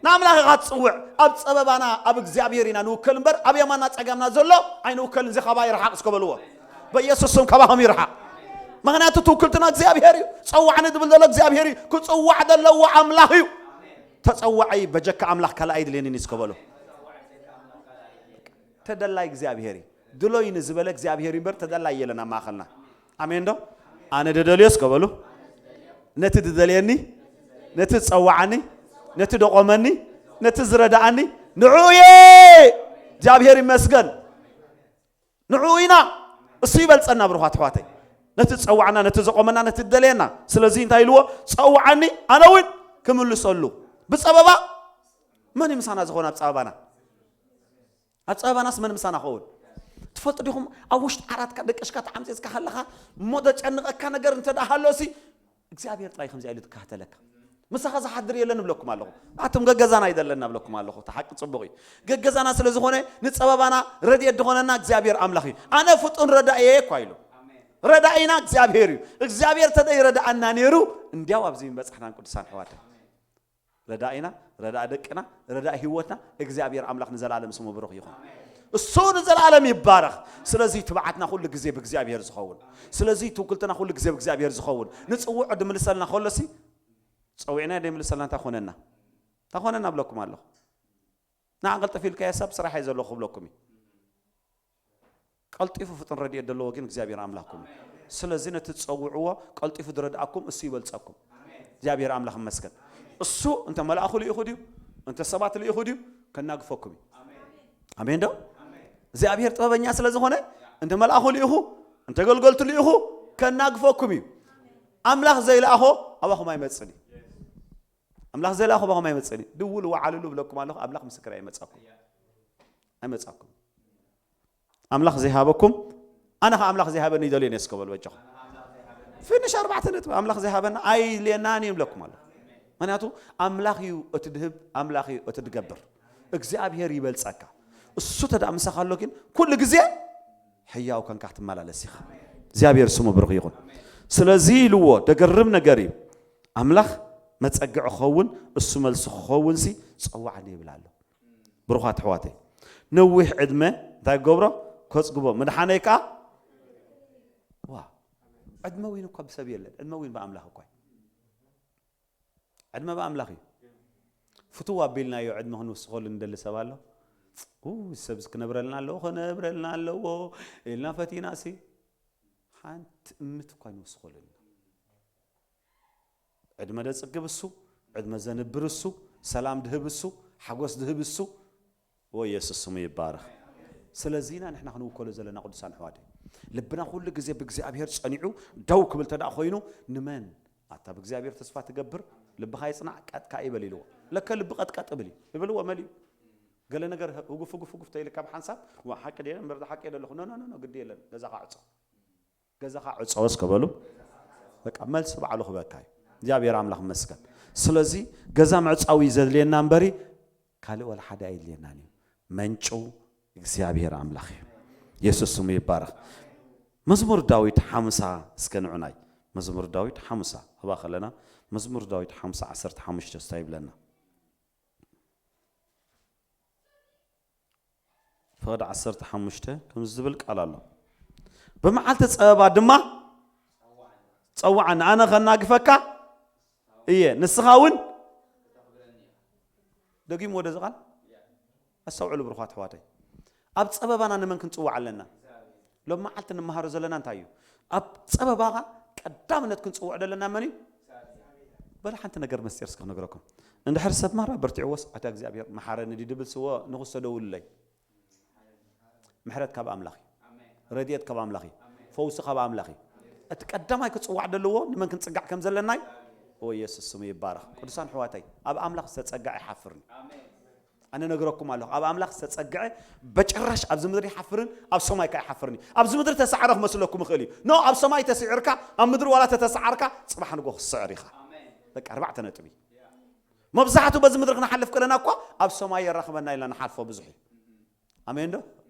ንኣምላኽ ኢኻ ትጽውዕ። ኣብ ጸበባና ኣብ እግዚኣብሔር ኢና ንውከል እምበር ኣብ የማና ጸጋምና ዘሎ ኣይንውከልን። እዚ ካባ ይርሓቕ እስከ በልዎ። በኢየሱስ ስም ካባኹም ይርሓቕ። ምኽንያቱ ትውክልትና እግዚኣብሔር እዩ። ጸዋዕኒ ዝብል ዘሎ እግዚኣብሔር እዩ። ክጽዋዕ ዘለዎ ኣምላኽ እዩ። ተጸዋዒ በጀካ ኣምላኽ ካልእ ኣይድልየንን እዩ እስከ በሉ። ተደላይ እግዚኣብሔር እዩ። ድሎይ ንዝበለ እግዚኣብሔር እዩ እምበር ተደላይ የለን ኣብ ማእኸልና። ኣሜን ዶ? ኣነ ድደልዮ እስከ በሉ። ነቲ ድደልየኒ፣ ነቲ ዝጸዋዓኒ፣ ነቲ ደቆመኒ፣ ነቲ ዝረዳኣኒ ንዑ እየ። እግዚኣብሔር ይመስገን። ንዑ ኢና። እሱ ይበልጸና ብሩኻት ኣሕዋተይ። ነቲ ዝጸዋዕና፣ ነቲ ዘቆመና፣ ነቲ ዝደለየና። ስለዚ እንታይ ኢልዎ? ጸውዓኒ ኣነ እውን ክምልሰሉ። ብጸበባ መን እዩ ምሳና ዝኾነ ኣብ ጸበባና? ኣብ ጸበባናስ መን ምሳና ኸውን? ትፈልጡ ዲኹም? ኣብ ውሽጢ ዓራትካ ደቀሽካ ተዓምፂፅካ ከለኻ እሞ ዘጨንቐካ ነገር እንተ ደኣ ሃሎሲ እግዚኣብሔር ጥራይ ከምዚኣ ኢሉ ትከታተለካ። ምሳኻ ዝሓድር የለን እብለኩም ኣለኹ። ኣቱም ገገዛና ኣይደለና እብለኩም ኣለኹ። እቲ ሓቂ ጽቡቕ እዩ። ገገዛና ስለ ዝኾነ ንጸበባና ረድኤት ዝኾነና እግዚኣብሔር ኣምላኽ እዩ። ኣነ ፍጡን ረዳኢ እየ እኳ ኢሉ። ረዳኢና እግዚኣብሔር እዩ። እግዚኣብሔር ተደይ ረዳኣና ነይሩ እንዲያው ኣብዚ ምበጻሕናን ቅዱሳን ኣሕዋተይ። ረዳኢና፣ ረዳኢ ደቅና፣ ረዳኢ ህይወትና እግዚኣብሔር ኣምላኽ ንዘለኣለም ስሙ ብሩኽ ይኹን። እሱ ንዘለኣለም ይባረኽ። ስለዚ ትብዓትና ኩሉ ግዜ ብእግዚኣብሔር ዝኸውን፣ ስለዚ ትውክልትና ኩሉ ግዜ ብእግዚኣብሔር ዝኸውን፣ ንጽውዖ ድምልሰልና ከሎሲ ጸዊዕና ደይምልሰልና እንታይ ኮነና? እንታይ ኮነና ብለኩም ኣለኹ። ንዓ ቀልጥፍ ኢልካ የሳብ ስራሕ እየ ዘለኹ ክብለኩም እዩ። ቀልጢፉ ፍጥን ረድኤት ዘለዎ ግን እግዚኣብሔር ኣምላኽኩም እዩ። ስለዚ ነቲ ትጸውዕዎ ቀልጢፉ ዝረድኣኩም እሱ ይበልጸኩም። እግዚኣብሔር ኣምላኽ ይመስገን። እሱ እንተ መልኣኹ ልኢኹ ድዩ እንተ ሰባት ልኢኹ ድዩ ከናግፈኩም እዩ። ኣሜን ዶ? እግዚኣብሔር ጥበበኛ ስለ ዝኾነ እንተ መልኣኹ ልኢኹ እንተ ገልገልቱ ልኢኹ ከናግፈኩም እዩ። ኣምላኽ ዘይለኣኾ ኣባኹም ኣይመጽን እዩ። ኣምላኽ ዘይለኣኾ ኣባኹም ኣይመጽን እዩ። ድውል ወዓልሉ ብለኩም ኣለኹ። ኣምላኽ ምስክር ኣይመጻኩም ኣይመጻኩም። ኣምላኽ ዘይሃበኩም ኣነ ኸ ኣምላኽ ዘይሃበኒ ይደልዮ ነስከ በሉ በጃኹም። ፊኒሽ ኣርባዕተ ነጥቢ። ኣምላኽ ዘይሃበና ኣይልየናን እዩ ንብለኩም ኣለኹ። ምክንያቱ ኣምላኽ እዩ እቲ ድህብ፣ ኣምላኽ እዩ እቲ ድገብር። እግዚኣብሔር ይበልጸካ። እሱ ተደኣ ምሳኻ ኣሎ ግን ኩሉ ግዜ ሕያው ከንካ ክትመላለስ ኢኻ። እግዚኣብሔር ስሙ ብሩኽ ይኹን። ስለዚ ኢልዎ ደገርም ነገር እዩ። ኣምላኽ መጸግዒ ክኸውን እሱ መልሲ ክኸውን ሲ ጸዋዕኒ ይብል ኣሎ። ብሩኻት ኣሕዋተይ ነዊሕ ዕድመ እንታይ ክገብሮ ከጽግቦ ምድሓነይ ከኣ ዋ ዕድመ ዊን እኳ ብሰብ የለን። ዕድመ ዊን ብኣምላኽ እኳ እዩ። ዕድመ ብኣምላኽ እዩ። ፍትው ኣቢልናዮ ዕድመ ክንውስኸሉ ንደሊ ሰብ ኣሎ። ኡ፣ ሰብስ ክነብረልና ኣለዎ ክነብረልና ኣለዎ ኢልና ፈቲና ሲ ሓንቲ እምት እኳ ይንውስኸሉ። ዕድመ ደጽግብ እሱ፣ ዕድመ ዘንብር እሱ፣ ሰላም ድህብ እሱ፣ ሓጎስ ድህብ እሱ። ወ የሱስ ስሙ ይባረኽ። ስለዚ ኢና ንሕና ክንውከሎ ዘለና ቅዱሳን ኣሕዋተይ። ልብና ኩሉ ግዜ ብእግዚኣብሔር ጸኒዑ ደው ክብል ተደኣ ኮይኑ ንመን ኣታ ብእግዚኣብሔር ተስፋ ትገብር ልብኻ ይጽናዕ ቀጥካ ይበል ኢልዎ። ለከ ልቢ ቀጥቀጥ ብል እዩ እብልዎ መሊኡ። ገለ ነገር ህጉፍ ህጉፍ ህጉፍ ተይልካ ብሓንሳብ ዋ ሓቂ ድየ እምበር ሓቂ የለኹ ኖ ኖ ኖ ግዲ የለን ገዛኻ ዕጾ። ገዛኻ ዕጸወ እስከ በሉ። በቃ መልሲ ባዕሉ ክበካ እዩ። እግዚኣብሔር ኣምላኽ ይመስገን። ስለዚ ገዛ ምዕጻው እዩ ዘድልየና እምበሪ ካልእ ወላ ሓደ ኣይድልየናን እዩ። መንጩ እግዚኣብሔር ኣምላኽ እዩ። የሱስ ስሙ ይባረኽ። መዝሙር ዳዊት ሓምሳ እስከ ንዑናይ መዝሙር ዳዊት ሓምሳ ህባ ከለና መዝሙር ዳዊት ሓምሳ ዓሰርተ ሓሙሽተ ስታይ ይብለና። ፍቕዲ ዓሰርተ ሓሙሽተ ከምዚ ዝብል ቃል ኣሎ። ብመዓልቲ ጸበባ ድማ ጸውዓኒ ኣነ ኸናግፈካ እየ ንስኻ እውን ደጊም ወደዚ ቃል ኣስተውዕሉ ብርኳት ኣሕዋተይ። ኣብ ጸበባና ንመን ክንጽውዕ ኣለና? ሎም መዓልቲ ንመሃሮ ዘለና እንታይ እዩ? ኣብ ጸበባኻ ቀዳምነት ክንጽውዕ ዘለና መን እዩ? በለ ሓንቲ ነገር መስጢር እስከ ክነግረኩም። እንድሕር ሰብ ማራ በርቲዕዎስ ኣታ እግዚኣብሔር መሓረኒ ድድብል ስዎ ንኽሰደውልለይ ምሕረት ካብ ኣምላኽ እዩ። ረድኤት ካብ ኣምላኽ እዩ። ፈውሲ ካብ ኣምላኽ እዩ። እቲ ቀዳማይ ክጽዋዕ ዘለዎ ንመን ክንጽጋዕ ከም ዘለናይ ኦ የሱስ ስሙ ይባረኽ። ቅዱሳን ኣሕዋተይ ኣብ ኣምላኽ ዝተጸግዐ ኣይሓፍርን እዩ። ኣነ ነግረኩም ኣለኹ ኣብ ኣምላኽ ዝተጸግዐ በጭራሽ ኣብዚ ምድሪ ይሓፍርን ኣብ ሰማይ ከ ኣይሓፍርን እዩ። ኣብዚ ምድሪ ተሳዕረ ክመስለኩም ይኽእል እዩ። ኖ ኣብ ሰማይ ተሲዕርካ ኣብ ምድሪ ዋላ ተተሳዕርካ ጽባሕ ንጎ ክትስዕር ኢኻ። በቃ ኣርባዕተ ነጥቢ። መብዛሕትኡ በዚ ምድሪ ክንሓልፍ ከለና እኳ ኣብ ሰማይ የራኽበና ኢልና ንሓልፎ ብዙሕ እዩ። ኣሜን ዶ?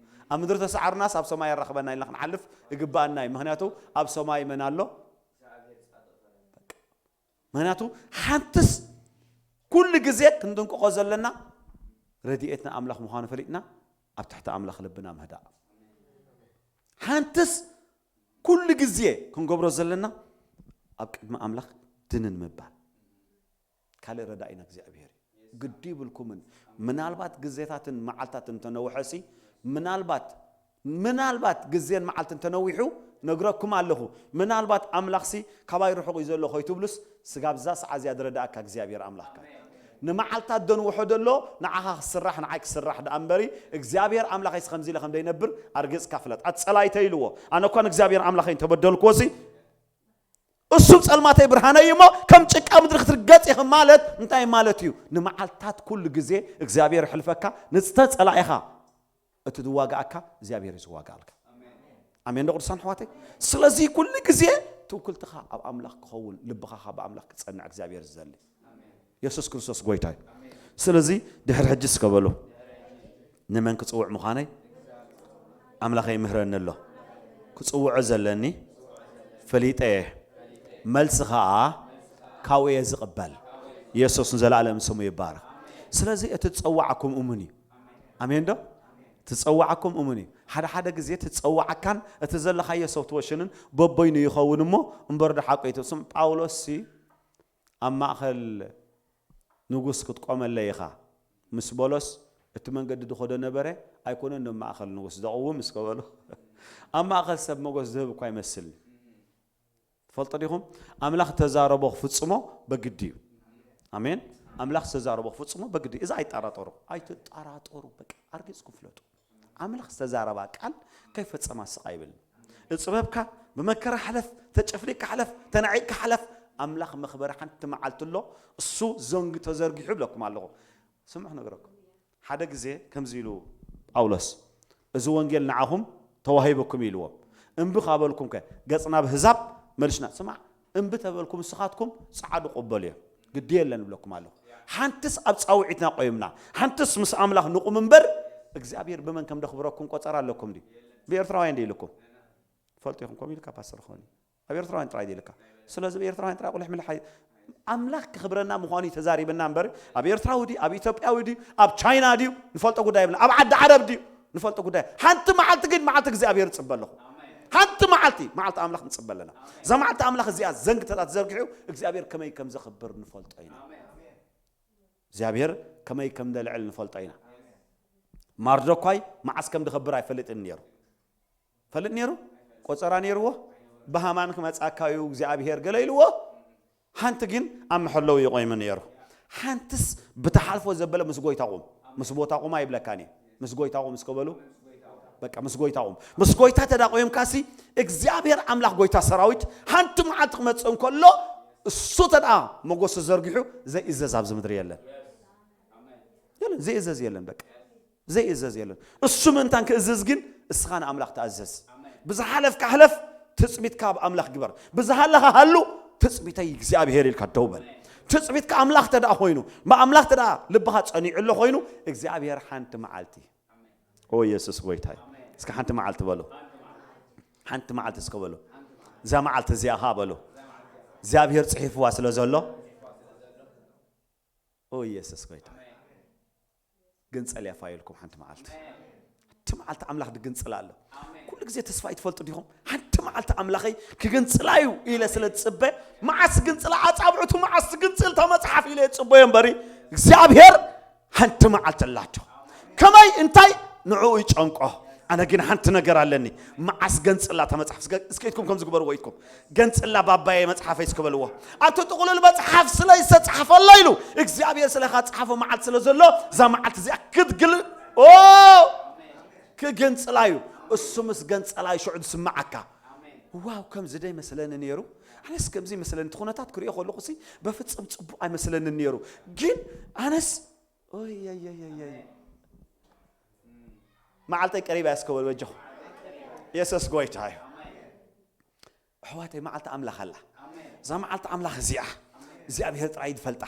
ኣብ ምድሪ ተሳዕርናስ ኣብ ሰማይ የራኽበና ኢልና ክንሓልፍ ይግባኣና እዩ። ምክንያቱ ኣብ ሰማይ መን ኣሎ? ምክንያቱ ሓንትስ ኩሉ ግዜ ክንጥንቀቆ ዘለና ረድኤትና ኣምላኽ ምዃኑ ፈሊጥና ኣብ ትሕቲ ኣምላኽ ልብና ምህዳእ። ሓንትስ ኩሉ ግዜ ክንገብሮ ዘለና ኣብ ቅድሚ ኣምላኽ ድንን ምባል። ካልእ ረዳኢና እግዚኣብሔር እዩ። ግዲ ይብልኩምን ምናልባት ግዜታትን መዓልታት እንተነውሐሲ ምናልባት ምናልባት ግዜን መዓልትን ተነዊሑ ነግረኩም ኣለኹ። ምናልባት ኣምላኽሲ ካባይ ርሑቕ እዩ ዘሎ ኮይትብሉስ ስጋብ እዛ ሰዓ እዚኣ ዝረዳእካ እግዚኣብሔር ኣምላኽካ እዩ። ንመዓልታት ደንውሖ ደሎ ንዓኻ ክስራሕ ንዓይ ክስራሕ ደኣ እምበሪ እግዚኣብሔር ኣምላኸይስ ከምዚ ኢለ ከም ደይነብር ኣርግጽካ ፍለጥ። ኣቲ ጸላይተ ኢልዎ ኣነ እኳ ንእግዚኣብሔር ኣምላኸይ እንተበደልክዎሲ እሱ ብ ጸልማተይ ብርሃነይ እሞ ከም ጭቃ ምድሪ ክትርገጽ ኢኺ ማለት እንታይ ማለት እዩ? ንመዓልታት ኩሉ ግዜ እግዚኣብሔር ይሕልፈካ ንዝተ ጸላኢኻ እቲ ዝዋጋኣካ እግዚኣብሔር እዩ ዝዋጋኣልካ። ኣሜን ዶ ቅዱሳን ኣሕዋተይ? ስለዚ ኩሉ ግዜ ትውክልትኻ ኣብ ኣምላኽ ክኸውን፣ ልብኻ ካብ ኣምላኽ ክጸንዕ እግዚኣብሔር ዝደሊ። የሱስ ክርስቶስ ጎይታ እዩ። ስለዚ ድሕሪ ሕጂ እስከ በሉ፣ ንመን ክጽውዕ ምዃነይ ኣምላኸይ ይምህረኒ ኣሎ። ክጽውዖ ዘለኒ ፈሊጠ እየ፣ መልሲ ኸኣ ካብኡ እየ ዝቕበል። የሱስ ንዘለኣለም ስሙ ይባረኽ። ስለዚ እቲ ዝጸዋዓኩም እሙን እዩ። ኣሜን ዶ? ትጸዋዓኩም እሙን እዩ። ሓደ ሓደ ግዜ ትጸዋዓካን እቲ ዘለኻዮ ሰብትወሽንን በቦይኑ ይኸውን እሞ፣ እምበር ዶ ሓቆ ይትስም ጳውሎስ ሲ ኣብ ማእኸል ንጉስ ክትቆመለይ ኢኻ ምስ በሎስ፣ እቲ መንገዲ ዝኸዶ ነበረ ኣይኮነን ናብ ማእኸል ንጉስ ዘቕውም እስከ በሎ። ኣብ ማእኸል ሰብ ሞገስ ዝህብ እኳ ይመስልኒ። ትፈልጡ ዲኹም? ኣምላኽ ተዛረቦ ክፍጽሞ በግዲ እዩ። ኣሜን። ኣምላኽ ዝተዛረቦ ክፍጽሞ በግዲ እዩ። እዚ ኣይጠራጠሩ፣ ኣይትጠራጠሩ። በቃ ኣርጊጽኩም ፍለጡ። ኣምላኽ ዝተዛረባ ቃል ከይፈጸማ ስቕ ኣይብልን። እጽበብካ፣ ብመከራ ሕለፍ፣ ተጨፍሊቅካ ሕለፍ፣ ተናዒቅካ ሕለፍ። ኣምላኽ መኽበሪ ሓንቲ መዓልቲ ኣሎ፣ እሱ ዘንግ ተዘርጊሑ ይብለኩም ኣለኹ። ስምዑ ክነግረኩም። ሓደ ግዜ ከምዚ ኢሉ ጳውሎስ፣ "እዚ ወንጌል ንዓኹም ተዋሂበኩም" ኢልዎም። "እምቢ ካበልኩም ከ ገጽ ናብ ህዛብ መልሽና?" ስማዕ፣ እምቢ ተበልኩም ንስኻትኩም ጸዓዱ ቅበሉ እዮም። ግዲ የለን እብለኩም ኣለኹ። ሓንትስ ኣብ ጻውዒትና ቆይምና፣ ሓንትስ ምስ ኣምላኽ ንቑም እምበር፣ እግዚኣብሔር ብመን ከም ደኽብረኩም ቆጸራ ኣለኩም ድዩ? ብኤርትራውያን ድዩ ኢልኩም? ትፈልጡ ኢኹም፣ ከምኡ ኢልካ ፓስተር ኾኒ። ኣብ ኤርትራውያን ጥራይ ድዩ ኢልካ? ስለዚ ብኤርትራውያን ጥራይ ቁልሕ ምልሕ ኣይ-፣ ኣምላኽ ክኽብረና ምዃኑ እዩ ተዛሪብና እምበር፣ ኣብ ኤርትራዊ ድዩ፣ ኣብ ኢትዮጵያዊ ድዩ፣ ኣብ ቻይና ድዩ፣ ንፈልጦ ጉዳይ የብልና። ኣብ ዓዲ ዓረብ ድዩ፣ ንፈልጦ ጉዳይ። ሓንቲ መዓልቲ ግን መዓልቲ እግዚኣብሔር ንጽበ ኣለኹ። ሓንቲ መዓልቲ፣ መዓልቲ ኣምላኽ ንጽበ ኣለና። እዛ መዓልቲ ኣምላኽ እዚኣ ዘንግ ተታት ዘርጊሑ፣ እግዚኣብሔር ከመይ ከም ዘኽብር ንፈልጦ ኢና። እግዚኣብሔር ከመይ ከም ዘልዕል ንፈልጦ ኢና። ማርዶኳይ መዓስ ከም ዝኸብር ኣይፈልጥን ነይሩ። ፈልጥ ነይሩ? ቆጸራ ነይርዎ? ብሃማን ክመጻካ እዩ እግዚኣብሔር ገለ ኢልዎ? ሓንቲ ግን ኣብ መሐለዊ ይቆይሙ ነይሩ። ሓንትስ ብትሓልፎ ዘበለ ምስ ጎይታ ቁም፣ ምስ ቦታ ቁም ኣይብለካን እየ። ምስ ጎይታ ቁም እስከ በሉ። በቃ ምስ ጎይታ ቁም። ምስ ጎይታ ተዳቆይምካሲ እግዚኣብሔር ኣምላኽ ጎይታ ሰራዊት ሓንቲ መዓልቲ ክመጽእ እንከሎ እሱ ተደኣ መጎሱ ዘርጊሑ ዘይእዘዝ ኣብዚ ምድሪ የለን። የለን፣ ዘይእዘዝ የለን። በቃ ዘይእዘዝ የለን። እሱ ምእንታን ክእዝዝ ግን እስኻ ንኣምላኽ ተኣዘዝ። ብዝሓለፍካ ሕለፍ፣ ትጽቢትካ ኣብ ኣምላኽ ግበር። ብዝሃለኻ ሃሉ፣ ትጽቢተይ እግዚኣብሔር ኢልካ ደው በል። ትጽቢትካ ኣምላኽ ተደኣ ኮይኑ፣ ብኣምላኽ ተደኣ ልብኻ ጸኒዑ ኣሎ ኮይኑ፣ እግዚኣብሔር ሓንቲ መዓልቲ፣ ኦ የሱስ ጎይታይ፣ እስከ ሓንቲ መዓልቲ በሉ። ሓንቲ መዓልቲ እስከ በሉ። እዛ መዓልቲ እዚኣ ኸኣ በሉ። እግዚኣብሔር ጽሒፍዋ ስለ ዘሎ፣ ኦ የሱስ ጎይታ። ግንጸል እያ ፋይልኩም ሓንቲ መዓልቲ። ሓንቲ መዓልቲ ኣምላኽ ድግንጽል ኣሎ። ኩሉ ግዜ ተስፋ ይትፈልጡ ዲኹም? ሓንቲ መዓልቲ ኣምላኸይ ክግንጽላ እዩ ኢለ ስለ ዝጽበ፣ መዓስ ግንጽላ ኣጻብዕቱ መዓስ ትግንጽል እታ መጽሓፍ ኢለ ይጽበዮ እምበሪ፣ እግዚኣብሔር ሓንቲ መዓልቲ ኣላቶ። ከመይ እንታይ ንዕኡ ይጨንቆ። ኣነ ግን ሓንቲ ነገር ኣለኒ። መዓስ ገንጽላ እታ መጽሓፍ እስከ፣ እስከ ኢድኩም ከም ዝግበርዎ ኢድኩም። ገንጽላ ባባየ መጽሓፈይ እስከ በልዎ። ኣብቲ ጥቕሉል መጽሓፍ ስለ ዝተጻሕፈሎ ኢሉ እግዚኣብሔር ስለኻ ጸሓፎ መዓልቲ ስለ ዘሎ እዛ መዓልቲ እዚኣ ክትግል-፣ ኦ፣ ክግንጽላ እዩ። እሱ ምስ ገንጸላ እዩ ሽዑ ዝስምዓካ። ዋው፣ ከምዚ ዶ ይመስለኒ ነይሩ? ኣነስ ከምዚ ይመስለኒ፣ እቲ ኩነታት ክሪኦ ከለኹ ሲ በፍጹም ጽቡቕ ኣይመስለኒ ነይሩ። ግን ኣነስ፣ ኦይ፣ ኦይ፣ ኦይ፣ ኦይ፣ ኦይ። መዓልተይ ቀሪባ እያ እስከ በሉ በጃኹም። የሱስ ጎይታ እዩ። ኣሕዋተይ፣ መዓልቲ ኣምላኽ ኣላ። እዛ መዓልቲ ኣምላኽ እዚኣ እግዚኣብሔር ጥራይ ዝፈልጣ።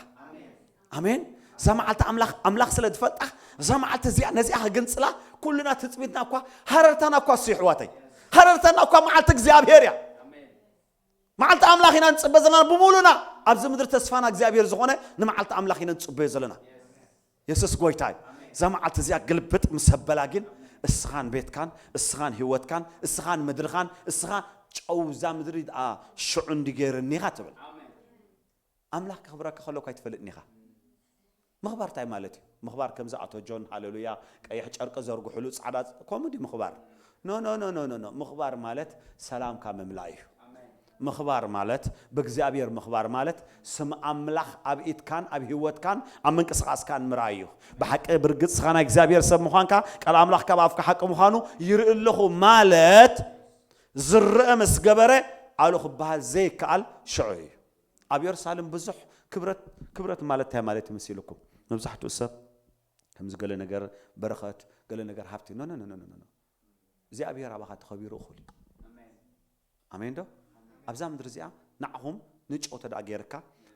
ኣሜን። እዛ መዓልቲ ኣምላኽ፣ ኣምላኽ ስለ ዝፈልጣ፣ እዛ መዓልቲ እዚኣ፣ ነዚኣ ክግንጽላ ኩልና ትጽቢትና እኳ፣ ሃረርታና እኳ እሱ እዩ ኣሕዋተይ። ሃረርታና እኳ መዓልቲ እግዚኣብሔር እያ። መዓልቲ ኣምላኽ ኢና ንጽበ ዘለና ብሙሉና። ኣብዚ ምድሪ ተስፋና እግዚኣብሔር ዝኾነ ንመዓልቲ ኣምላኽ ኢና ንጽበዮ ዘለና። የሱስ ጎይታ እዩ። እዛ መዓልቲ እዚኣ ግልብጥ ምስ ኣበላ ግን እስኻን ቤትካን፣ እስኻን ህይወትካን፣ እስኻን ምድርኻን፣ እስኻ ጨው እዛ ምድሪ ደኣ ሽዑ እንዲ ገይርኒኻ ትብል። ኣምላኽ ከኽብረካ ከሎ እኳ ኣይትፈልጥን ኢኻ። ምኽባር እንታይ ማለት እዩ? ምኽባር ከምዚ ኣቶ ጆን ሃሌሉያ ቀይሕ ጨርቂ ዘርግሑሉ ጻዕዳ ጸ-፣ ከምኡ ድዩ ምኽባር? ኖ፣ ኖ፣ ኖ፣ ኖ፣ ኖ፣ ኖ። ምኽባር ማለት ሰላምካ ምምላእ እዩ። ምኽባር ማለት፣ ብእግዚኣብሔር ምኽባር ማለት ስም ኣምላኽ ኣብ ኢድካን ኣብ ህይወትካን ኣብ ምንቅስቓስካን ምርኣይ እዩ። ብሓቂ ብርግጽ ስኻ ናይ እግዚኣብሔር ሰብ ምዃንካ ቃል ኣምላኽ ካብ ኣፍካ ሓቂ ምዃኑ ይርኢ ኣለኹ ማለት ዝረአ ምስ ገበረ ኣሉ ክበሃል ዘይከኣል ሽዑ እዩ። ኣብ የሩሳሌም ብዙሕ ክብረት፣ ክብረት ማለት እንታይ ማለት እዩ መሲልኩም? መብዛሕትኡ ሰብ ከምዚ ገለ ነገር በረኸት፣ ገለ ነገር ሃብቲ፣ ኖ፣ ኖ፣ ኖ፣ ኖ፣ ኖ፣ ኖ። እግዚኣብሔር ኣባኻ ተኸቢሩ እኹል እዩ። ኣሜን ዶ? ኣብዛ ምድሪ እዚኣ ንዓኹም ንጨው ተደኣ ገይርካ፣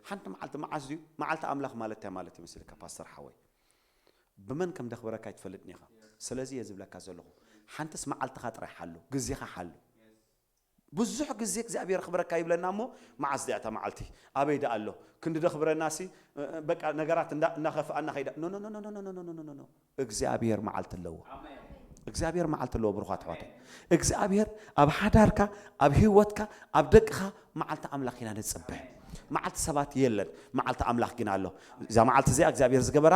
ሓንቲ መዓልቲ፣ መዓስ ድዩ? መዓልቲ ኣምላኽ ማለት እንታይ ማለት ይመስልካ ፓስተር ሓወይ? ብመን ከም ደኽብረካ ኣይትፈልጥን ኢኻ። ስለዚ እየ ዝብለካ ዘለኹ፣ ሓንትስ መዓልትኻ ጥራይ ሓሉ፣ ግዜኻ ሓሉ። ብዙሕ ግዜ እግዚኣብሔር ክብረካ ይብለና እሞ፣ መዓስ ድያ እታ መዓልቲ? ኣበይ ደኣ ኣሎ? ክንዲ ደኽብረናሲ፣ እ፣ እ፣ በቃ ነገራት እንዳ-፣ እናኸፍኣና ኸይዳ። ኖ፣ ኖ፣ ኖ። እግዚኣብሔር መዓልቲ ኣለዎ። እግዚኣብሔር መዓልቲ ኣለዎ፣ ብሩኻት ኣሕዋተይ። እግዚኣብሔር ኣብ ሓዳርካ፣ ኣብ ህይወትካ፣ ኣብ ደቅኻ መዓልቲ ኣምላኽ ኢና ንጽበ። መዓልቲ ሰባት የለን፣ መዓልቲ ኣምላኽ ግን ኣሎ። እዛ መዓልቲ እዚኣ እግዚኣብሔር ዝገበራ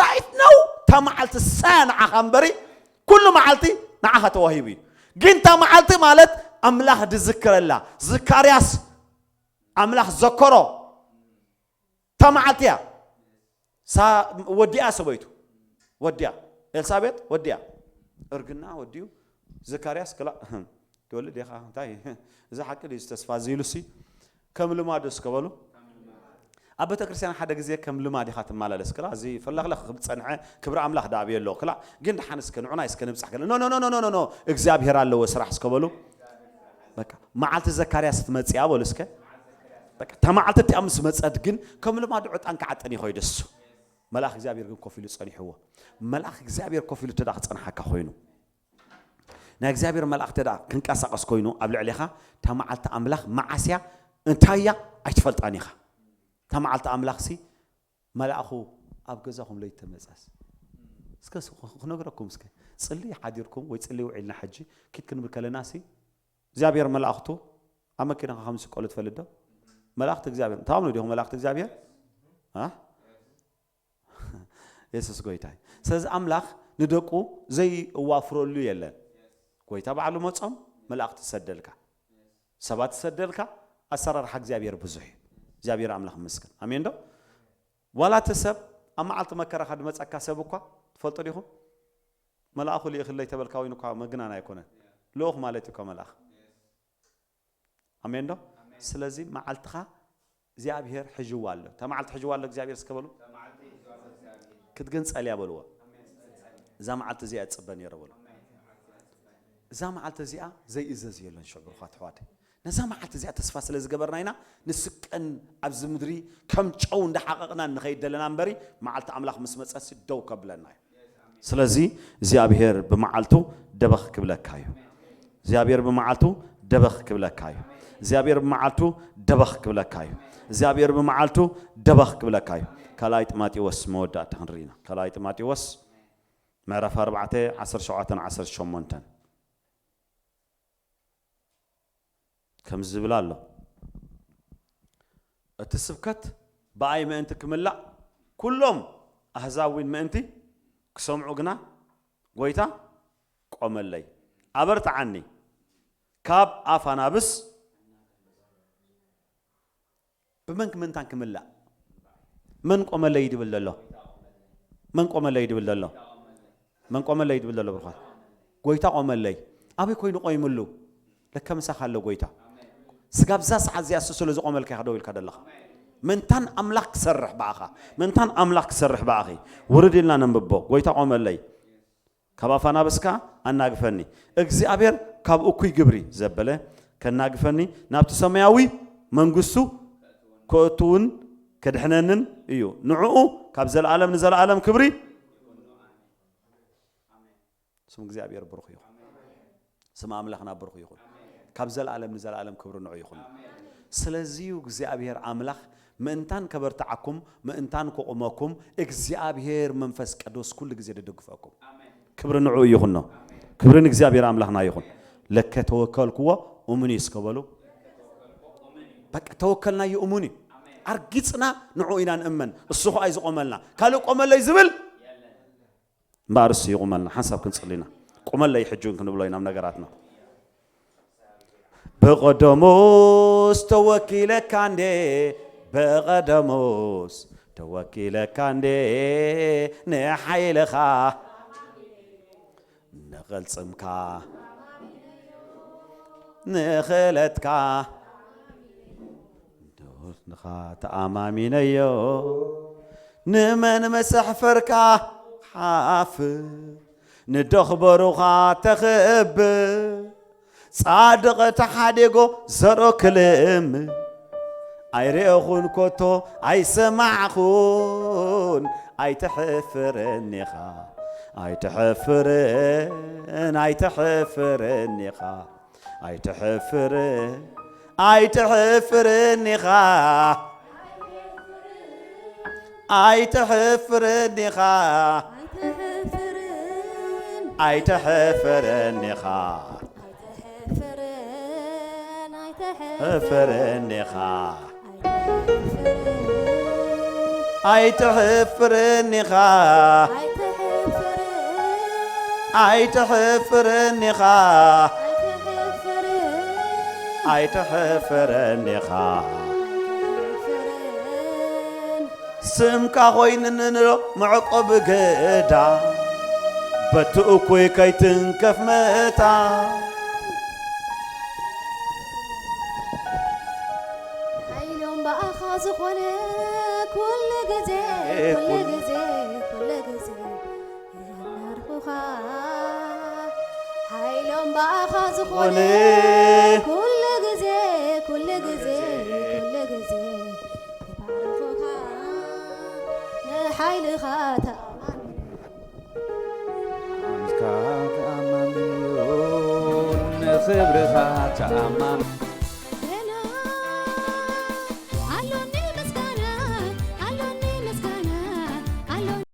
right now፣ እታ መዓልቲ ሳያ ንዓኻ እምበሪ፣ ኩሉ መዓልቲ ንዓኻ ተዋሂቡ እዩ። ግን እታ መዓልቲ ማለት ኣምላኽ ዝዝክረላ፣ ዘካርያስ ኣምላኽ ዘከሮ እታ መዓልቲ እያ። ሳ-፣ ወዲኣ ሰበይቱ፣ ወዲኣ። ኤልሳቤጥ ወዲኣ። እርግና ወዲኡ። ዘካርያስ ክላ-፣ ትወልድ ኢኻ፣ እንታይ? እዚ ሓቂ ድዩ፣ እዚ ተስፋ፣ እዚ ኢሉሲ፣ ከም ልማዱ እስከ በሉ። ኣብ ቤተ ክርስቲያን ሓደ ግዜ ከም ልማድ ኢኻ ትመላለስ ክላ፣ እዚ ፈለኽለኽ ክብል ጸንሐ፣ ክብሪ ኣምላኽ ደኣ ኣብዮ ኣሎ ክላ፣ ግን ደሓን እስከ ንዑናይ እስከ ንብጻሕ ከለ፣ ኖ፣ ኖ፣ ኖ፣ እግዚኣብሔር ኣለዎ ስራሕ እስከ በሉ። በቃ፣ መዓልቲ ዘካርያስ ትመጽእ እያ በሉ እስከ። በቃ፣ እታ መዓልቲ እቲኣ ምስ መጸት ግን ከም ልማዱ ዕጣን ክዓጥን ይኸይድ እሱ። መልኣኽ እግዚኣብሔር ግን ኮፍ ኢሉ ጸኒሕዎ። መልኣኽ እግዚኣብሔር ኮፍ ኢሉ ተዳ ክጸንሓካ ኮይኑ፣ ናይ እግዚኣብሔር መልኣኽ ተዳ ክንቀሳቐስ ኮይኑ ኣብ ልዕሌኻ፣ እታ መዓልቲ ኣምላኽ መዓስ እያ እንታይ እያ ኣይትፈልጣን ኢኻ። እታ መዓልቲ ኣምላኽሲ መልኣኹ ኣብ ገዛኹም ለይቲ ተመጻስ። እስከ ስ-፣ ክነግረኩም እስከ። ጽሊ ሓዲርኩም ወይ ጽሊ ውዒልና ሕጂ ኪድ ክንብል ከለናሲ እግዚኣብሔር መላእኽቱ ኣብ መኪናኻ ከም ዝስቀሉ ትፈልጥ ዶ? መላእኽቲ እግዚኣብሔር። ታምኑ ዲኹም መላእኽቲ እግዚኣብሔር? አ? የሱስ ጎይታ እዩ። ስለዚ ኣምላኽ ንደቁ ዘይዋፍረሉ የለን። ጎይታ ባዕሉ መጾም መላእኽቲ ትሰደልካ። ሰባት ትሰደልካ። ኣሰራርሓ እግዚኣብሔር ብዙሕ እዩ። እግዚኣብሔር ኣምላኽ ይመስገን። ኣሜን ዶ? ዋላ እቲ ሰብ ኣብ መዓልቲ መከራኻ ድመጸካ ሰብ እኳ ትፈልጦ ዲኹም? መልኣኹ ልኢኽለይ ተበልካ ወይን እኳ ምግናን ኣይኮነን። ልኡኽ ማለት እዩ እኳ መልኣኽ። ኣሜን ዶ? ስለዚ መዓልትኻ እግዚኣብሔር ሕጅዋ ኣሎ። እታ መዓልቲ ሕጅዋ ኣሎ እግዚኣብሔር እስከ በሉ። ክትግንጸል እያ በልዎ። እዛ መዓልቲ እዚኣ እጽበ ነይረ በሉ። እዛ መዓልቲ እዚኣ ዘይእዘዝ የለን ሽዑ ብሩኻት ኣሕዋተይ። ነዛ መዓልቲ እዚኣ ተስፋ ስለ ዝገበርና ኢና ንስቀን ኣብዚ ምድሪ ከም ጨው እንዳሓቐቕና ንኸይድ ደለና እምበሪ፣ መዓልቲ ኣምላኽ ምስ መጸሲ ደው ከብለና እዩ። ስለዚ እግዚኣብሔር ብመዓልቱ ደበኽ ክብለካ እዩ። እግዚኣብሔር ብመዓልቱ ደበኽ ክብለካ እዩ። እግዚኣብሔር ብመዓልቱ ደበኽ ክብለካ እዩ። እግዚኣብሔር ብመዓልቱ ደበኽ ክብለካ እዩ። ካልኣይ ጢሞቴዎስ መወዳእታ ክንርኢ ኢና። ካልኣይ ጢሞቴዎስ ምዕራፍ ኣርባዕተ ዓሰርተ ሸውዓተ ዓሰርተ ሸሞንተ ከምዚ ዝብል ኣሎ። እቲ ስብከት ብኣይ ምእንቲ ክምላእ፣ ኩሎም ኣህዛብ እውን ምእንቲ ክሰምዑ ግና፣ ጎይታ ቆመለይ፣ ኣበርትዓኒ፣ ካብ ኣፍ ኣናብስ ብመን ምእንታን ክምላእ? መን ቆመለይ ድብል ዘሎ? መን ቆመለይ ድብል ዘሎ? መን ቆመለይ ድብል ዘሎ? ብርኳት፣ ጎይታ ቆመለይ። ኣበይ ኮይኑ ቆይምሉ? ለከ ምሳኻ ኣሎ ጎይታ። ስጋብ እዛ ሰዓት እዚኣ እሱ ስለ ዝቆመልካ ኢኻ ደው ኢልካ ዘለኻ። ምእንታን ኣምላኽ ክሰርሕ ብኣኻ፣ ምእንታን ኣምላኽ ክሰርሕ ብኣኺ። ውርድ ኢልና ነንብቦ። ጎይታ ቆመለይ፣ ካብ ኣፍ ኣናብስካ ኣናግፈኒ። እግዚኣብሔር ካብ እኩይ ግብሪ ዘበለ ከናግፈኒ፣ ናብቲ ሰማያዊ መንግስቱ ከእትውን ከድሕነንን እዩ። ንዕኡ ካብ ዘለዓለም ንዘለዓለም ክብሪ። ስም እግዚኣብሔር ብሩኽ ይኹን። ስም ኣምላኽና ብሩኽ ይኹን። ካብ ዘለዓለም ንዘለዓለም ክብሪ ንዑ ይኹን። ስለዚዩ እግዚኣብሔር ኣምላኽ ምእንታን ከበርትዓኩም፣ ምእንታን ከቑመኩም እግዚኣብሔር መንፈስ ቅዱስ ኩሉ ግዜ ደደግፈኩም። ክብሪ ንዑ ይኹኖ። ክብሪ ንእግዚኣብሔር ኣምላኽና ይኹን። ለከ ተወከልክዎ እሙን እዩ እስከ በሉ። በቃ ተወከልናዮ እሙን እዩ። ኣርጊጽና ንዑ ኢና ንእመን። እሱ ኸኣ እዩ ዝቆመልና። ካልእ ቆመለይ ዝብል እምበኣር እሱ ይቑመልና። ሓንሳብ ክንጽሊ ኢና። ቁመለይ ሕጂ እውን ክንብሎ ኢና ኣብ ነገራትና። ብቐደሙስ ተወኪለካ እንዴ፣ ብቐደሙስ ተወኪለካ እንዴ፣ ንሓይልኻ፣ ንቕልጽምካ፣ ንኽእለትካ፣ ንኻ ተኣማሚነዮ። ንመን መሰሕፈርካ ሓፍር፣ ንደኽበሩኻ ተኽብር። ጻድቕ ተሓዴጎ ዘርኦ ክልም ኣይርእኹን ኮቶ ኣይሰማዕኹን። ኣይትሕፍርን ኢኻ ኣይትሕፍርን ኣይትሕፍርን ኢኻ ኣይትሕፍርን ኣይትሕፍርን ኢኻ ኣይትሕፍርን ኢኻ ኣይትሕፍርን ኢኻ ሕፍርን ኢኻ ኣይትሕፍርን ኢኻ ኣይትሕፍርን ኢኻ ኣይትሕፍርን ኢኻ ስምካ ኮይንንሎ መዕቆብ ገዳ በቲ እኩይ ከይትንከፍ መታ ሓይሎም ብኣኻ ዝኾነ ኩሉ ግዜ ኩሉ ግዜ ኩሉ ግዜ ይባርኹኻ ሓይሎም ብኣኻ ዝኾነ ኩሉ ግዜ ኩሉ ግዜ ኩሉ ግዜ ይባርኹኻ ንሓይልኻ ተኣማን ኣምላኽካ ተኣማምን እዩ ንኽብርኻ ተኣማን